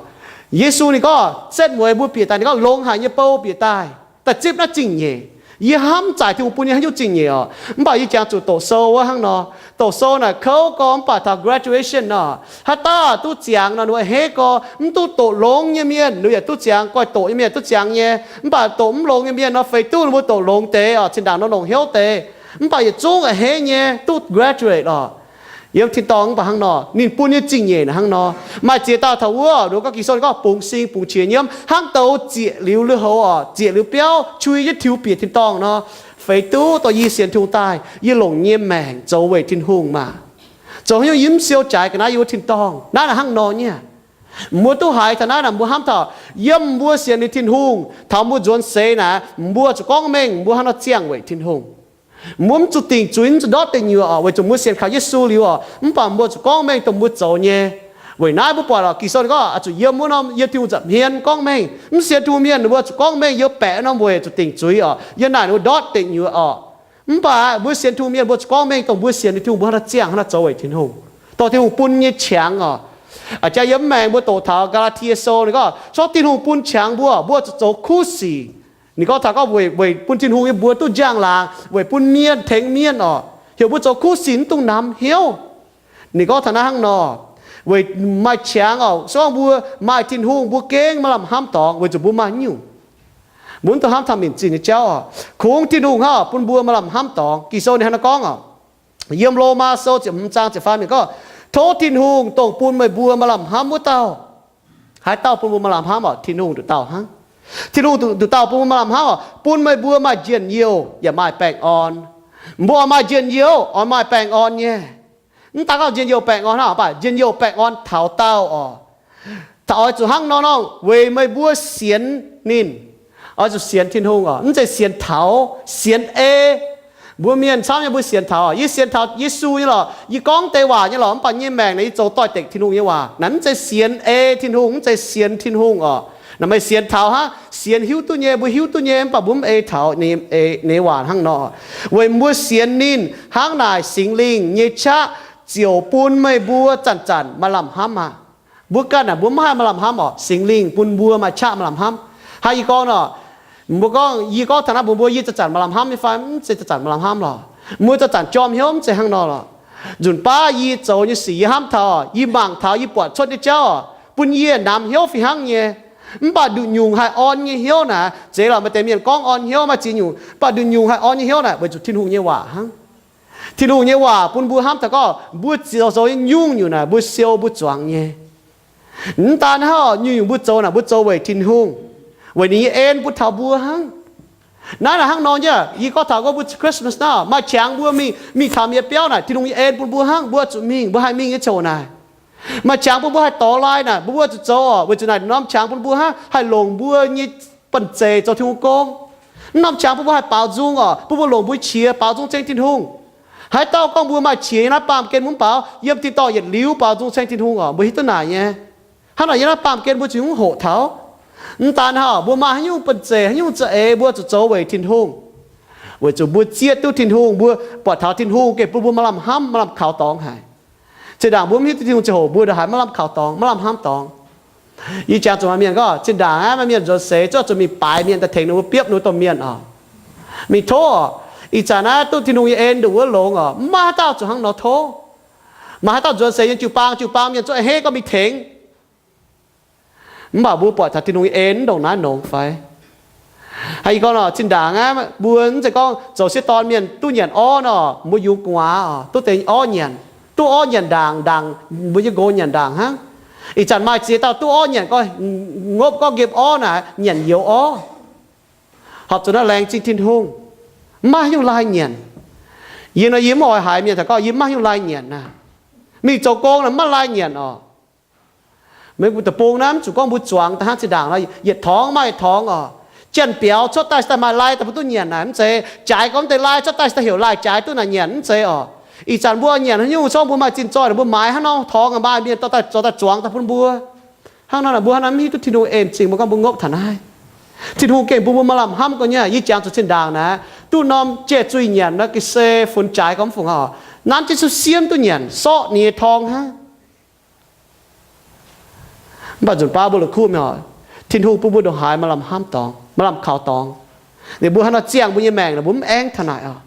Yesu ninh gorngv, setv mueiz mbuo bieqc daaih, ninh gorngv longx haic nyei bou bieqc daaih, daaih zipv naaiv zingh nyeic. Yie hnamv zaaic Tin-Hungh bun yie haaix nyungc zingh nyeic oc. Mv baac yie jangx zuqc doqc sou wuov hnangv nor. Doqc sou naaic kouv gorx, mv baac taux graduation nor, haaix dauh duqv ziangx nor, ninh mbuo a'hneiv gorx. Mv duqv doqc longx nyei mienh, ninh yaac duqv ziangx. Goiv doqc nyei mienh duqv ziangx nyei. Mv baac doqc mv longx nyei mienh nor, feix duqv ninh mbuo doqc longx deix oc, zinh ndaangc nor longc hnyouv deix. Mv baac yietc zungv a'hneiv nyei duqv graduate oc. Yiem tin-dorngh mv baac hnangv nor, ninh bun nyei zingh nyeic naaic hnangv nor. Maaih ziex dauh taux wuov, ninh gorngv Ging-Sou ninh gorngv bungx sing bungx qiex nyiemv, hnangv douz zieqc liuz lui-houx oc, zieqc liuz biauv, qui jienv tiux bieqc tin-dorngh nor. Feix duqv dongh yie sienx Tin-Hungh daaih, yie longc nyei maengc zoux weic Tin-Hungh maah! Zoux haaix nyungc yie mv siou jaaix ga'naaiv yie wuov tin-dorngh. Naaiv naaic hnangv nor nyei. Mbuo duqv haiz taux naaiv naaic, mbuo hnamv taux yiem mbuo sienx liuz Tin-Hungh, taux mbuo nzuonx seix naaic, mbuo zuqc gorngv mengh mbuo hnangv nor ziangh weic Tin-Hungh. Mbuo mv zuqc dingc zuiz, mv zuqc ndortv deic nyuoqc oc, weic zuqc mbuo sienx kaux Yesu liuz oc. Mv baac mbuo zuqc gorngv mengh dongh mbuo zoux nyei. Weic naaiv mbuo buatc oc, Ging-Sou ninh gorngv, oix zuqc yiem wuov norm, yiem Tin-Hungh nza'hmien gorngv mengh. Mv sienx Tin-Hungh mienh ninh mbuo zuqc gorngv mengh yiem baeqc norm weic zuqc dingc zuiz oc. Yiem naaic ninh mbuo ndortv deic nyuoqc oc. Mv baac mbuo sienx Tin-Hungh mienh mbuo zuqc gorngv mengh dongh mbuo sienx liuz Tin-Hungh, mbuo hnangv nor ziangh, hnangv nor zoux weic Tin-Hungh, dongh Tin-Hungh bun nyei qangx oc. A'jang yiem mv maengx mbuo doqc taux Gaa^laa^tie Sou ninh gorngv, se gorngv Tin-Hungh bun qangx mbuo, mbuo zuqc zoux kuv sic. Ninh gorngv taux gorngv weic, weic bun Tin-Hungh nyei mbuox duqv njang-laangc, weic bun mienh, tengx mienh oc. Heuc mbuo zoux kuv sic mv dungx namx hnyouv. Ninh gorngv taux naaiv hnangv nor, weic maaih qangx oc. Se gorngv mbuo maaih Tin-Hungh, mbuo gengh maaih lamh hnamv dorngx, weic zuqc mbuo maaih nyungc, mbuo mv dungx hnamv taux minc zinh nyei jauv oc. Kungx Tin-Hungh hnangv bun mbuo maaih lamh hnamv dorngx. Ging-Sou ninh hnangv naaiv gorngv oc, yiem Lomaa Sou ziepc hmz zaang ziepc faam ninh gorngv, Tov Tin-Hungh, dongh bun meih mbuo maaih lamh hnamv wuov dauh. Haaix dauh bun mbuo maaih lamh hnamv oc? Tin-Hungh nduqc dauh hnangv. Tin-Hungh nduqc dauh bun mbuo maaih lamh hnamv oc, bun meih mbuo maaih njien-youh yaac maaih baengh orn. Mbuo oix maaih njien-youh, oix maaih baengh orn nyei. Mv daan gorngv njien-youh baengh orn hnangv, mv baac njien-youh baengh orn taux daauh oc. Oix zuqc hnangv nor nor, weic meih mbuo sienx ninh, oix zuqc sienx Tin-Hungh oc, mv zeiz sienx taux, sienx ei. Mbuo mienh camv nyei mbuo sienx taux, yie sienx taux Yesu nyei lorqc, yie gorngv deix waac nyei lorqc, mv baac yie nyei maengc naaic yie zoux doix-dekc Tin-Hungh nyei waac. Naaic mv zeiz sienx ei Tin-Hungh, mv zeiz sienx Tin-Hungh orqc. Naaic meih sienx taux hnangv, sienx hiuv duqv nyei, mbuo hiuv duqv nyei, mv baac mbuo mv ei taux ninh nyei waac hnangv nor. Weic mbuo sienx ninh hnangv naaic, Singx Lingh nyei qaqv ziouc bun meih mbuo zanc-zanc maaih lamh hnamv aqv. Mbuo ganh naaic mbuo mv haih maaih lamh hnamv orqc, Singx Lingh bun mbuo maaih qaqv maaih lamh hnamv. Hnangv yie gorngv nor, mbuo gorngv, yie gorngv taux naaiv mbuox mbuo, yie zanc-zanc maaih lamh hnamv nyei fai? Mv zeiz zanc-zanc maaih lamh hnamv lorqc. Mbuo zanc-zanc jorm hnyouv, mv zeiz hnangv nor lorqc. Nzunc baav yie zoux nyei sic yie hnamv taux, yie mangc taux, yie buatc cuotv nyei jauv bun yie namx hnyouv fih hnangv nyei. Mv baac nduqc nyungc haih orn nyei hnyouv naaic, zeiz lorqc maaih deix mienh gorngv orn hnyouv maaih ziex nyungc, mv baac nduqc nyungc haih orn nyei hnyouv naaic weic zuqc Tin-Hungh nyei waac hnangv. Tin-Hungh nyei waac bun mbuo hnamv taux gorngv mbuo zoux nyei nyungc nyungc naaic mbuo siou mbuo zuangx nyei. Mv daan hnangv, nyungc-nyungc mbuo zoux naaic mbuo zoux weic Tin-Hungh, weic ninh nyei en bun taux mbuo hnangv. Naaiv naaic hnangv nor nyei, yie gorngv taux gorngv mbuo Christmas naaic maaih qangx mbuo mingh, mingh taux mienh biauv naaic, Tin-Hungh nyei en bun mbuo hnangv, mbuo zuqc mingh, mbuo haih mingh nyei ziangh hoc naaic. Maaih qangx bun mbuo haih dorh lai naaic, mbuo mbuo zuqc zoux orqc, weic zuqc naaic norm qangx bun mbuo hnangv haih longc mbuo nyei banh zeic zoux Tin-Hungh gong. Mv norm qangx bun mbuo haih baaux nzung orqc, bun mbuo longc mbuo nyei qiex baaux nzung ceng Tin-Hungh. Haaix dauh gorngv mbuo maaih qiex nyei naaiv baamh gen mbuo mv baaux, yiem tin-dorngh yietc liuz baaux nzung ceng Tin-Hungh orqc, mbuo hiuv duqv naaic nyei. Hnangv naaic yiem naaiv baamh gen mbuo ziouc hungh hoqc taux. Mv daan hnangv, mbuo maaih haaix nyungc banh zeic, haaix nyungc za'eix mbuo zuqc zoux weic Tin-Hungh, weic zuqc mbuo zieqv duqv Tin-Hungh, mbuo buatc taux Tin-Hungh gengh bun mbuo maaih lamh hnamv, maaih lamh kaux dorngx haic. Zinh ndaangc mbuo mv hiuv duqv Tin-Hungh ziangh hoc mbuo ndongc haaix maaih lamh kaux dorngx, maaih lamh hnamv dorngx. Yie jangx zuqc maaih mienh gorngv, zinh ndaangc aqv, maaih mienh nzuonx seix zuqc zuqc mingh baaix mienh daaih tengx ninh mbuo biopv ninh mbuo domh mienh orqc, mingh tov orqc. Ih zanc naaiv duqv Tin-Hungh nyei en nduqc wuov longx orqc, mv maaih haaix dauh zuqc hnangv nor tov. Maaih haaix dauh nzuonx seix nyei jiu-baang jiu-baang mienh zuqc a'hneiv gorngv mingh tengx. Mv baac mbuo buatc taux Tin-Hungh nyei en ndongc naaiv nongx fai? Hnangv yie gorngv nor, zinh ndaangc aqv, mbuo mv zeiz gorngv zoux sieqv dorn mienh duqv nyanc orv nor, mbuo yungz gu'nguaaz orqc, duqv deix orv nyanc, duqv orv nyanc ndaangc, ndaangc mbuo nyei nqox nyanc ndaangc hnangv. Ih zanc maaih ziex dauh duqv orv nyanc, gorngv ngopv gorngv nqemh orv naaic nyanc youz orv. Horpc zuqc naaiv laengz zingh Tin-Hungh, mv maaih haaix nyungc lai nyanc. Yie nor yie mv oix haiz mienh taux gorngv yie mv maaih haaix nyungc lai nyanc naaic. Mingh zoux gong naaic mv maaih lai nyanc orqc. Mbuo deic-bung naaiv mv zuqc gorngv mbuo zuangx daaih hnangv zinh ndaangc nor, yietc torngx maaih yietc torngx orqc. Janx-biaux cuotv daaih se daaih maaih lai daaih mbuo duqv nyanc naaic, mv zeiz jaaix gorngv deix lai cuotv daaih se daaih heuc lai jaaix duqv naaic nyanc, mv zeiz orqc. Ih zanc mbuo nyanc haaix nyungc, se gorngv mbuo maaih zinh zoih naaic mbuo maaiz hnangv nor torngx maaih mienh dorh daaih, dorh daaih zuangx daaih bun mbuo. Hnangv nor naaic mbuo hnangv naaic mv hiuv duqv Tin-Hungh en zingh, mbuo gorngv mbuo ngopv taux naaiv. Tin-Hungh gengh bun mbuo maaih lamh hnamv gorx nyei. Yie jangx zuqc zinh ndaangc naaic, duqv norm jai-zuih nyanc nor, ga'sie funx jaaix gorngv mv fungc aqv. Nanv Yesu siemv duqv nyanc, sortv ninh nyei torngx hnangv. Mv baac nzunc baav mbuo la'kuqv mingh oc, Tin-Hungh bun mbuo ndongc haaix maaih lamh hnamv dorngx, maaih lamh kaux dorngx. Ninh mbuo hnangv nor ziangh mbuo nyei maengc naaic mbuo mv aengv taux naaic oc.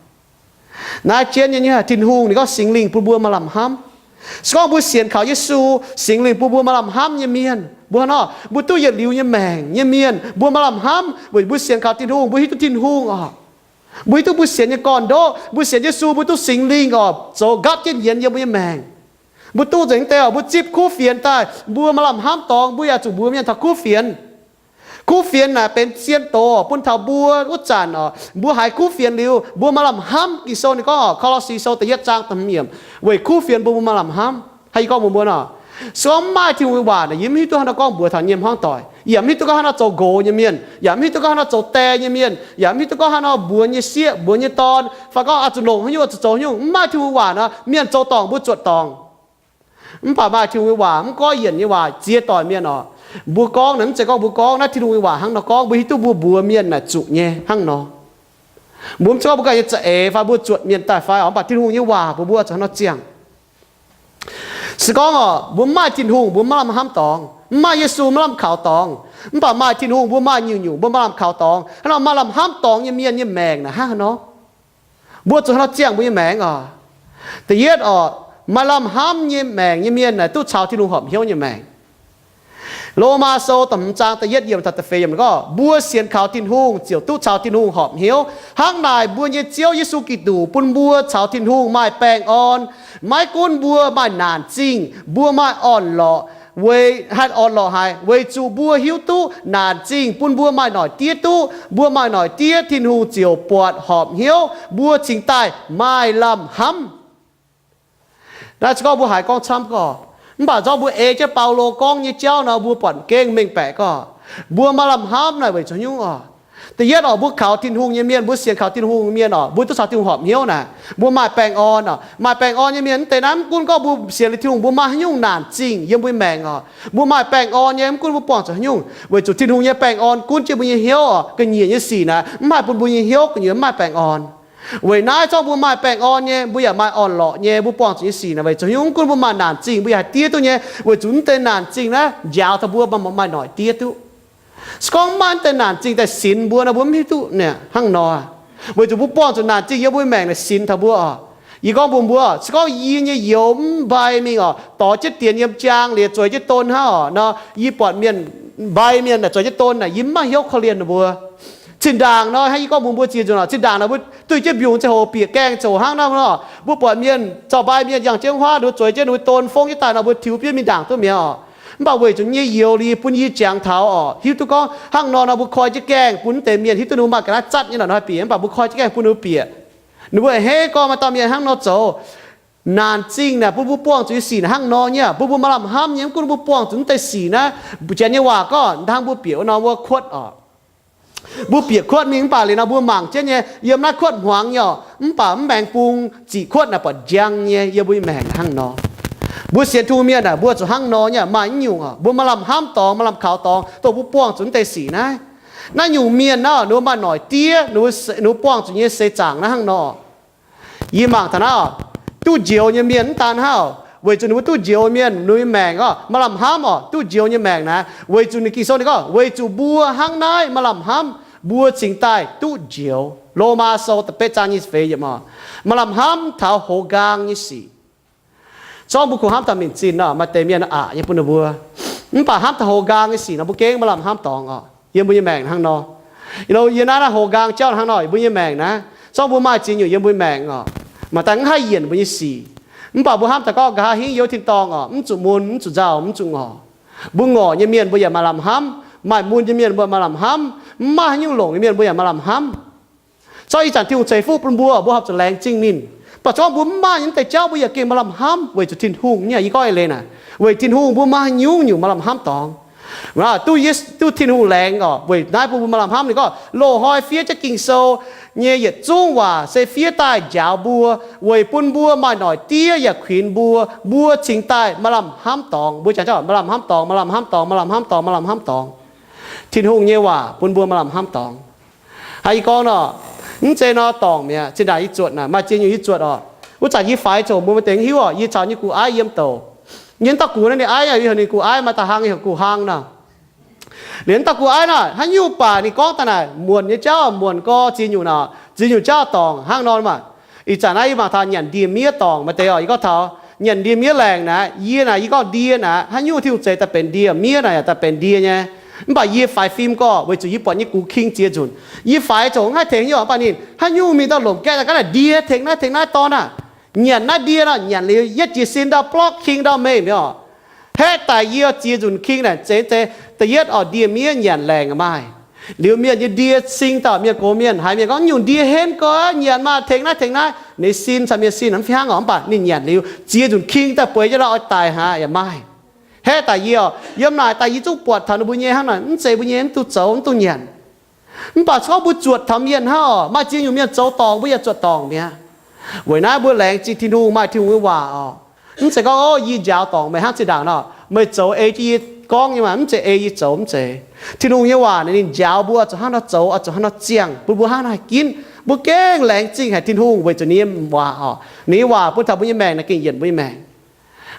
Naaiv jienv nyei, nyei Tin-Hungh ninh gorngv Singx Lingh bun mbuo maaih lamh hnamv. Se gorngv mbuo sienx kaux Yesu, Singx Lingh bun mbuo maaih lamh hnamv nyei mienh, mbuo hnangv nor, mbuo duqv yietc liuz nyei maengc nyei mienh, mbuo maaih lamh hnamv weic mbuo sienx kaux Tin-Hungh, mbuo hiuv duqv Tin-Hungh oc. Mbuo hiuv duqv mbuo sienx nyei gorn-ndoqv, mbuo sienx Yesu, mbuo duqv Singx Lingh oc, zoux nqaapv jienv yienx yiem mbuo nyei maengc. Mbuo duqv nzengc deix oc, mbuo zipv kuv fienx daaih, mbuo maaih lamh hnamv dorngx, mbuo yaac zuqc mbuox mienh taux kuv fienx. Kuv fienx naaic benx zien doz bun taux mbuo wuov zanc oc, mbuo haiz kuv fienx liuz, mbuo maaih lamh hnamv. Ging-Sou ninh gorngv oc, Ko^lo^si Sou da'yietv zaang da'hmz yiemc, weic kuv fienx bun mbuo maaih lamh hnamv. Hnangv yie gorngv mbuox mbuo nor, se gorngv mv maaih Tin-Hungh nyei waac naaic, yie mv hiuv duqv hnangv haaix nor gorngv mbuox taux nyei hmuangv doic. Yie yaac mv hiuv duqv gorngv hnangv haaix nor zoux nqox nyei mienh, yaac mv hiuv duqv gorngv hnangv haaix nor zoux die nyei mienh, yaac mv hiuv duqv gorngv hnangv haaix nor mbuox nyei sieqv, mbuox nyei dorn, fai gorngv oix zuqc longc haaix nyungc, oix zuqc zoux haaix nyungc. Mv maaih Tin-Hungh waac nor, mienh zoux dorngc mbuo zuotc dorngc. Mv baac maaih Tin-Hungh nyei waac, mv goiv yienc nyei waac ziex doic mienh oc, mbuo gorngv naaic mv zeiz gorngv mbuo gorngv, naaiv Tin-Hungh nyei waac hnangv nor gorngv, mbuo hiuv duqv mbuo mbuox mienh naaic zuqc nyei hnangv nor. Mbuo mv zeiz gorngv mbuo ganh nyei za'eix fai mbuo zuotc mienh daaih fai oc, mv baac Tin-Hungh nyei waac mbuox mbuo zuqc hnangv nor ziangh. Se gorngv oc, mbuo mv maaih Tin-Hungh, mbuo maiv lamh hnamv dorngx, mv maaih Yesu, maiv lamh kaux dorngx. Mv baac maaih Tin-Hungh, mbuo maaih nyungc-nyungc, mbuo maiv lamh kaux dorngx. Hnangv nor, maaih lamh hnamv dorngx nyei mienh nyei maengc naaic hnangv haaix nor? Mbuo zuqc hnangv nor ziangh mbuo nyei maengc oc. Da'yietv oc, maaih lamh hnamv nyei maengc nyei mienh naaic duqv caux Tin-Hungh horpc hnyouv nyei maengc. Lomaa Sou da'hmz zaang da'yietv yiemc taux da'feix yiemc gorngv, mbuo sienx kaux Tin-Hungh ziouc duqv caux Tin-Hungh horpc hnyouv. Hnangv naaic, mbuo nyei Ziouv Yesu Giduc bun mbuo caux Tin-Hungh maaih baengh orn. Maiv gunv mbuo maaih naanc zingh, mbuo maaih orn-lorqc, weic, haih orn-lorqc haic, weic zuqc mbuo hiuv duqv naanc zingh bun mbuo maaih noic diev duqv. Mbuo maaih noic diev, Tin-Hungh ziouc buatc horpc hnyouv, mbuo cingx daaih maaih lamh hnamv. Naaiv se gorngv mbuo haiz gorngv camv gorqv, mv baac zorqv mbuo ei jienv Baulo gorngv nyei jauv nor, mbuo buatc gengh mengh baeqc gorqv, mbuo maaih lamh hnamv naaic weic zuqc haaix nyungc oc? Da'yietv oc, mbuo kaux Tin-Hungh nyei mienh, mbuo sienx kaux Tin-Hungh mienh oc, mbuo duqv caux Tin-Hungh horpc hnyouv naaic, mbuo maaih baengh orn oc. Maaih baengh orn nyei mienh mv deix naaiv, mv gunv gorngv mbuo sienx liuz Tin-Hungh mbuo maaih haaix nyungc naanc zingh yiem mbuo maengc oc, mbuo maaih baengh orn nyei, mv gunv mbuo buangh zuqc haaix nyungc, weic zuqc Tin-Hungh nyei baengh orn gunv jienv mbuo nyei hnyouv oc. Ga'nyiec nyei sic naaic mv haih bun mbuo nyei hnyouv gu'nyuoz mv maaih baengh orn. Weic naaiv zorqv mbuo maaih baengh orn nyei, mbuo yaac maaih orn-lorqc nyei, mbuo buangh zuqc nyei sic naaic weic zuqc haaix nyungc, mv gunv mbuo maaih naanc zingh mbuo yaac haih diev duqv nyei, weic zuqc mv deix naanc zingh naaiv njaaux taux mbuo maaih, maaih noic diev duqv. Se gorngv mv maaih mv deix naanc zingh daaih sinx mbuo nor, mbuo mv hiuv duqv hnangv nor. Weic zuqc mbuo buangh zuqc naanc zingh yiem mbuo maengc naaic sinx taux mbuo oc. Yie gorngv mbuox mbuo, se gorngv yie nyei youz mv mbai mingh oc, dorh jienv dienx yiem jaang liuz zueiz jienv don hnangv oc nor, yie buatc mienh, mbai mienh naaic zueiz jienv don naaic, yie mv maaih hnyouv korv-lienh ninh mbuo. Zinh ndaangc nor, hnangv yie gorngv mbuox mbuo ziex nzunc oc, zinh ndaangc nor mbuo duih jienv mbiungc ziangh hoc bieqc gaengh ziangh hoc hnangv nor, mbuo buatc mienh, zaux mbai mienh yangh jienv huaav, ninh mbuo zueiz jienv ninh mbuo don fongv jienv daaih nor, mbuo tiux biauv mingh ndaangc duqv mi'aqv oc. Mv baac weic zuqc nyei youz liuz bun yie jangx taux oc, hiuv duqv gorngv hnangv nor nor mbuo koi jienv gaengh bun mv deix mienh hiuv duqv ninh mbuo maaih ga'naaiv zatv nyei nor, ninh haih bieqc, mv baac mbuo koi jienv gaengh bun ninh mbuo bieqc. Ninh mbuo hei gorngv maaih dauh mienh hnangv nor zoux. Naanc zingh naaic bun mbuo buangh zuqc nyei sic naaic hnangv nor nyei, bun mbuo maaih lamh hnamv nyei, mv gunv mbuo buangh zuqc mv deix sic naaiv, janx nyei waac gorngv hnangv mbuo bieqc wuov norm wuov kuotv oc. Mbuo bieqc kuotv mingh mv baac liuz nor mbuo mangc jienv nyei, yiem naaiv kuotv hmuangx nyei oc, mv baac mv maengx bung ziqc kuotv naaic buatc njang nyei yiem mbuo nyei maengc hnangv nor. Mbuo sienx Tin-Hungh mienh naaic mbuo zuqc hnangv nor nyei, maaih nyungc oc, mbuo maaih lamh hnamv dorngx, maaih lamh kaux dorngx dongh mbuo buangh zuqc mv deix sic naaiv. Naaiv nyungc mienh naaiv ninh mbuo maaih noic diev, ninh mbuo buangh zuqc nyei seix zaangc naaiv hnangv nor. Yie mangc taux naaiv oc, duqv njoux nyei mienh mv daan hnangv oc, weic zuqc ninh mbuo duqv njoux mienh ninh mbuo nyei maengc oc maaih lamh hnamv oc, duqv njoux nyei maengc naaiv weic zuqc ninh Ging-Sou ninh gorngv weic zuqc mbuo hnangv naaiv maaih lamh hnamv, mbuo cingx daaih duqv njoux. Lomaa Sou da'betv zaang nyic ziepc feix yiemc oc, maaih lamh hnamv taux hoz nqaang nyei sic. Zorqv mbuo kungx hnamv taux mingh zinh nor, maaih deix mienh aqc nyei bun ninh mbuo. Mv baac hnamv taux hoz nqaang nyei sic nor, mbuo gengh maaih lamh hnamv dorngx oc, yiem mbuo nyei maengc hnangv nor. Yie naaiv naaiv hoz nqaang jauv hnangv nor, yiem mbuo nyei maengc naaiv, zorqv mbuo maaih ziex nyungc yiem mbuo nyei maengc oc, maaih daaih mv haih yienc mbuo nyei sic. Mv baac mbuo hnamv taux gorngv nqa'haav hingv yiem wuov tin-dorngh oc, mv zuqc mun, mv zuqc nzauh, mv zuqc ngorc. Mbuo ngorc nyei mienh mbuo yaac maaih lamh hnamv, maaih mun nyei mienh mbuo maaih lamh hnamv, mv maaih haaix nyungc longc nyei mienh mbuo yaac maaih lamh hnamv. Zorqv ih zanc Tin-Hungh ceix fuqv bun mbuo, mbuo horpc zuqc laengz zingh ninh. Mv baac zorqv mbuo mv maaih nyei mv deix jauv mbuo yaac gengh maaih lamh hnamv weic zuqc Tin-Hungh nyei. Yie gorngv eix leiz naaic, weic Tin-Hungh mbuo maaih haaix nyungc nyungc maaih lamh hnamv dorngx. Duqv, duqv Tin-Hungh laengz oc, weic naaiv bun mbuo maaih lamh hnamv. Ninh gorngv loz-hnoi fiev jienv Ging-Sou nyei yietc zungv waac se fiev daaih njaaux mbuo, weic bun mbuo maaih noic diev yaac kuinx mbuo, mbuo cingx daaih maaih lamh hnamv dorngx. Mbuo jangx jauv maaih lamh hnamv dorngx, maaih lamh hnamv dorngx, maaih lamh hnamv dorngx, maaih lamh hnamv dorngx. Tin-Hungh nyei waac bun mbuo maaih lamh hnamv dorngx. Haiz yie gorngv nor, mv zeiz nor dorngc mi'aqv. Zinh ndaangc yie zuotc naaic, maaih ziex nyungc yie zuotc oc. Wuov zanc yie faix zoqc mbuo maaih deix hiuv oc, yie caux nyei gu'aiv yiem douc. Yie dauh gu'aiv naaiv ninh aiv, yie heuc ninh gu'aiv, maaih da'hlang yie heuc gu'hlang nor. Liuz dauh gu'aiv naaic haaix nyungc baac ninh gorngv daaih naaic muonc nyei jauv, muonc gorx ziex nyungc naaic, ziex nyungc jauv dorngc hnangv nor maah. Ih zanc naaiv yie mangc taux nyanc ndie-miev dorngc maaih deix oc. Yie gorngv taux nyanc ndie-miev laengc naaic, yie naaic, yie gorngv ndie naaic, haaix nyungc Tin-Hungh zeix daaih benx ndie, miev naaic yaac daaih benx ndie nyei. Mv baac yie faix fim gorx weic zuqc yie buatc nyei gux king ziex nzunc. Yie faix zoqc mv haih tengx nyei oc, mv baac ninh haaix nyungc mingh daaih lomc gaeqv daaih gaax naaic ndie tengx naaiv tengx naaiv dorn aah. Nyanc naaiv ndie nor, nyanc liuz yietv jiez sin ndau blorqv king ndau meih mi'aqv oc. Haeqv daic yie ziex nzunc king naaic zeiz zeiz da'yietv oc, ndie-miev nyanc laengc maaih. Liuz mienh nyei ndie sing dauh mienh gox mienh, haiz mienh gorngv nyungc ndie henv gorx, nyanc maah, tengx naaiv tengx naaiv. Ninh sin caux mienh sin mv fih hnangv oc, mv baac ninh nyanc liuz ziex nzunc king daaih bueix jienv lauh oix daic haic yaac maaih. Haeqv daic yie oc, yiem naaic daaih yie zungv buatc taux ninh mbuo nyei hnangv naaic, mv zeiz mbuo nyei mv duqv zoux mv duqv nyanc. Mv baac se gorngv mbuo zuotc taux mienh hnangv oc, maaih ziex nyungc mienh zoux dorngc mbuo yaac zuotc dorngc mi'aqv. Weic naaiv mbuo laengz zingh Tin-Hungh, maaih Tin-Hungh nyei waac oc. Mv zeiz gorngv, o, yie njaaux dorngc meih hnangv zinh ndaangc nor, meih zoux ei jienv yie gorngv nyei maah, mv zeiz ei yie zoux, mv zeiz. Tin-Hungh nyei waac naaic ninh njaaux mbuo oix zuqc hnangv nor zoux, oix zuqc hnangv nor ziangh, bun mbuo hnangv naaiv haih ginv. Mbuo gengh laengz zingh haic Tin-Hungh weic zuqc ninh nyei waac oc. Ninh nyei waac bun taux mbuo nyei maengc naaic gengh yienc mbuo nyei maengc.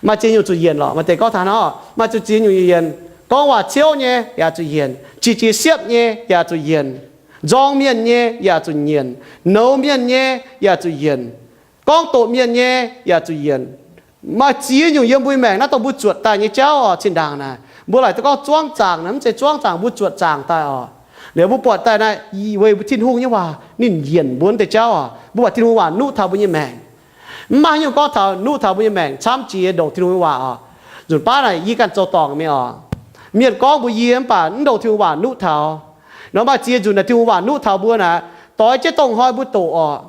Maaih ziex nyungc zuqc yienc lorqc, maaih deix gorngv taux nor, maaih zuqc ziex nyungc yienc. Gorngv waac ciouv nyei yaac zuqc yienc, qiex jiez siepv nyei yaac zuqc yienc, nzorng mienh nyei yaac zuqc yienc, nouz mienh nyei yaac zuqc yienc, gorngv doqc mienh nyei yaac zuqc yienc. Maaih ziex nyungc yiem mbuo maengc naaiv dongh mbuo zuotc daaih nyei jauv oc. Zinh ndaangc naaic mbuo laaic duqv gorngv zuangv zaangc naaic, mv zeiz zuangv zaangc, mbuo zuotc zaangc daaih oc. Liuz mbuo buatc daaih naaiv weic Tin-Hungh nyei waac ninh yienc mbuo deix jauv oc. Mbuo buatc Tin-Hungh waac nuqv taux mbuo nyei maengc. Mv maaih haaix nyungc gorngv taux nuqv taux mbuo nyei maengc camv jiex ndongc Tin-Hungh nyei waac oc. Nzunc baav naaic yie ganh zoux dorngc mingh oc. Mienh gorngv mbuox yie mv baac mv ndongc Tin-Hungh waac nuqv taux. Nor maaih ziex nzunc naaic Tin-Hungh waac nuqv taux mbuo naaic, doix jienv dongh hnoi mbuo doqc oc.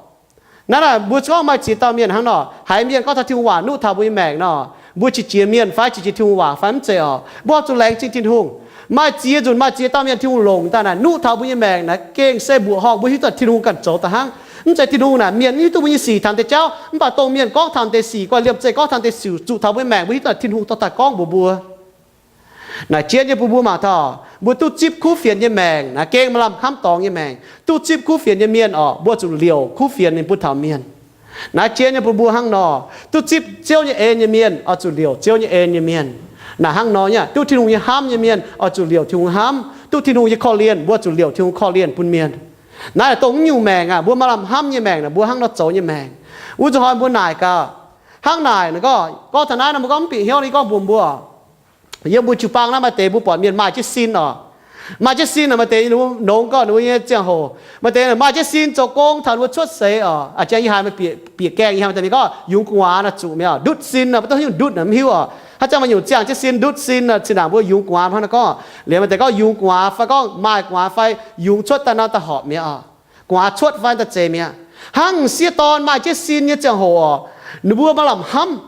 Naaiv naaic mbuo gorngv maaih ziex dauh mienh hnangv nor, haiz mienh gorngv taux Tin-Hungh waac nuqv taux mbuo nyei maengc nor, mbuo qiex jiez mienh fai qiex jiez Tin-Hungh waac fai mv zeiz oc. Mbuo zuqc laengz zingh Tin-Hungh. Maaih ziex nzunc maaih ziex dauh mienh Tin-Hungh longc daaih naaic nuqv taux mbuo nyei maengc naaic gengh se mbuoqc horngh mbuo hiuv duqv Tin-Hungh ganh zoux da'hnangv. Mv zeiz Tin-Hungh naaic mienh mv hiuv duqv mbuo nyei sic taux deix jauv, mv baac dongh mienh gorngv taux deix sic, guanh liemh zeih gorngv taux deix sic zuqc taux mbuo maengc, mbuo hiuv duqv Tin-Hungh dorh daaih gorngv mbuox mbuo. Naaic jienv nyei bun mbuo mangc taux mbuo duqv zipv kuv fienx nyei maengc naaic gengh maaih lamh hnamv dorngx nyei maengc. Duqv zipv kuv fienx nyei mienh oc, mbuo zuqc liouc kuv fienx ninh bun taux mienh. Naaiv jienv nyei bun mbuo hnangv nor, duqv zipv Ziouv nyei en nyei mienh oix zuqc liouc Ziouv nyei en nyei mienh. Naaic hnangv nor nyei, duqv Tin-Hungh nyei hnamv nyei mienh oix zuqc liouc Tin-Hungh hnamv. Duqv Tin-Hungh nyei korv-lienh mbuo zuqc liouc Tin-Hungh korv-lienh bun mienh. Naaiv dongh mv nyungc maengc aac, mbuo maaih lamh hnamv nyei maengc naaic, mbuo hnangv nor zoux nyei maengc. Wuov zuqc hnoi mbuo naaic gaax, hnangv naaic gorngv, gorngv taux naaiv nor mbuo gorngv mv bieqc hnyouv, yie gorngv mbuox mbuo, yiem mbuo jiu-baang naaiv maaih deix mbuo buatc mienh maaih jienv sin oc. Maaih jienv sin naaic maaih deix nongx gorngv ninh mbuo nyei ziangh hoc, maaih deix maaih jienv sin zoux gong taux ninh mbuo cuotv seix oc. A'jang yie haiz meih bieqc gaengh, yie haiz maaih deix mienh gorngv yungz gu'nguaaz naaic zuqc mi'aqv, ndutv sin naaic, mv dongh hiuv ndutv naaic mv hiuv oc. Haaix zanc maaih nyungc ziangh jienv sin ndutv sin naaic, zinh ndaangc mbuo yungz gu'nguaaz hnangv naaiv gorngv, liemh maaih deix gorngv yungz gu'nguaaz fai gorngv maaih gu'nguaaz fai yungz cuotv daaih nor daaih horpc mi'aqv oc. Gu'nguaaz cuotv fai daaih zeix mi'aqv. Hnangv m'sieqv dorn maaih jienv sin nyei ziangh hoc oc, ninh mbuo maaih lamh hnamv.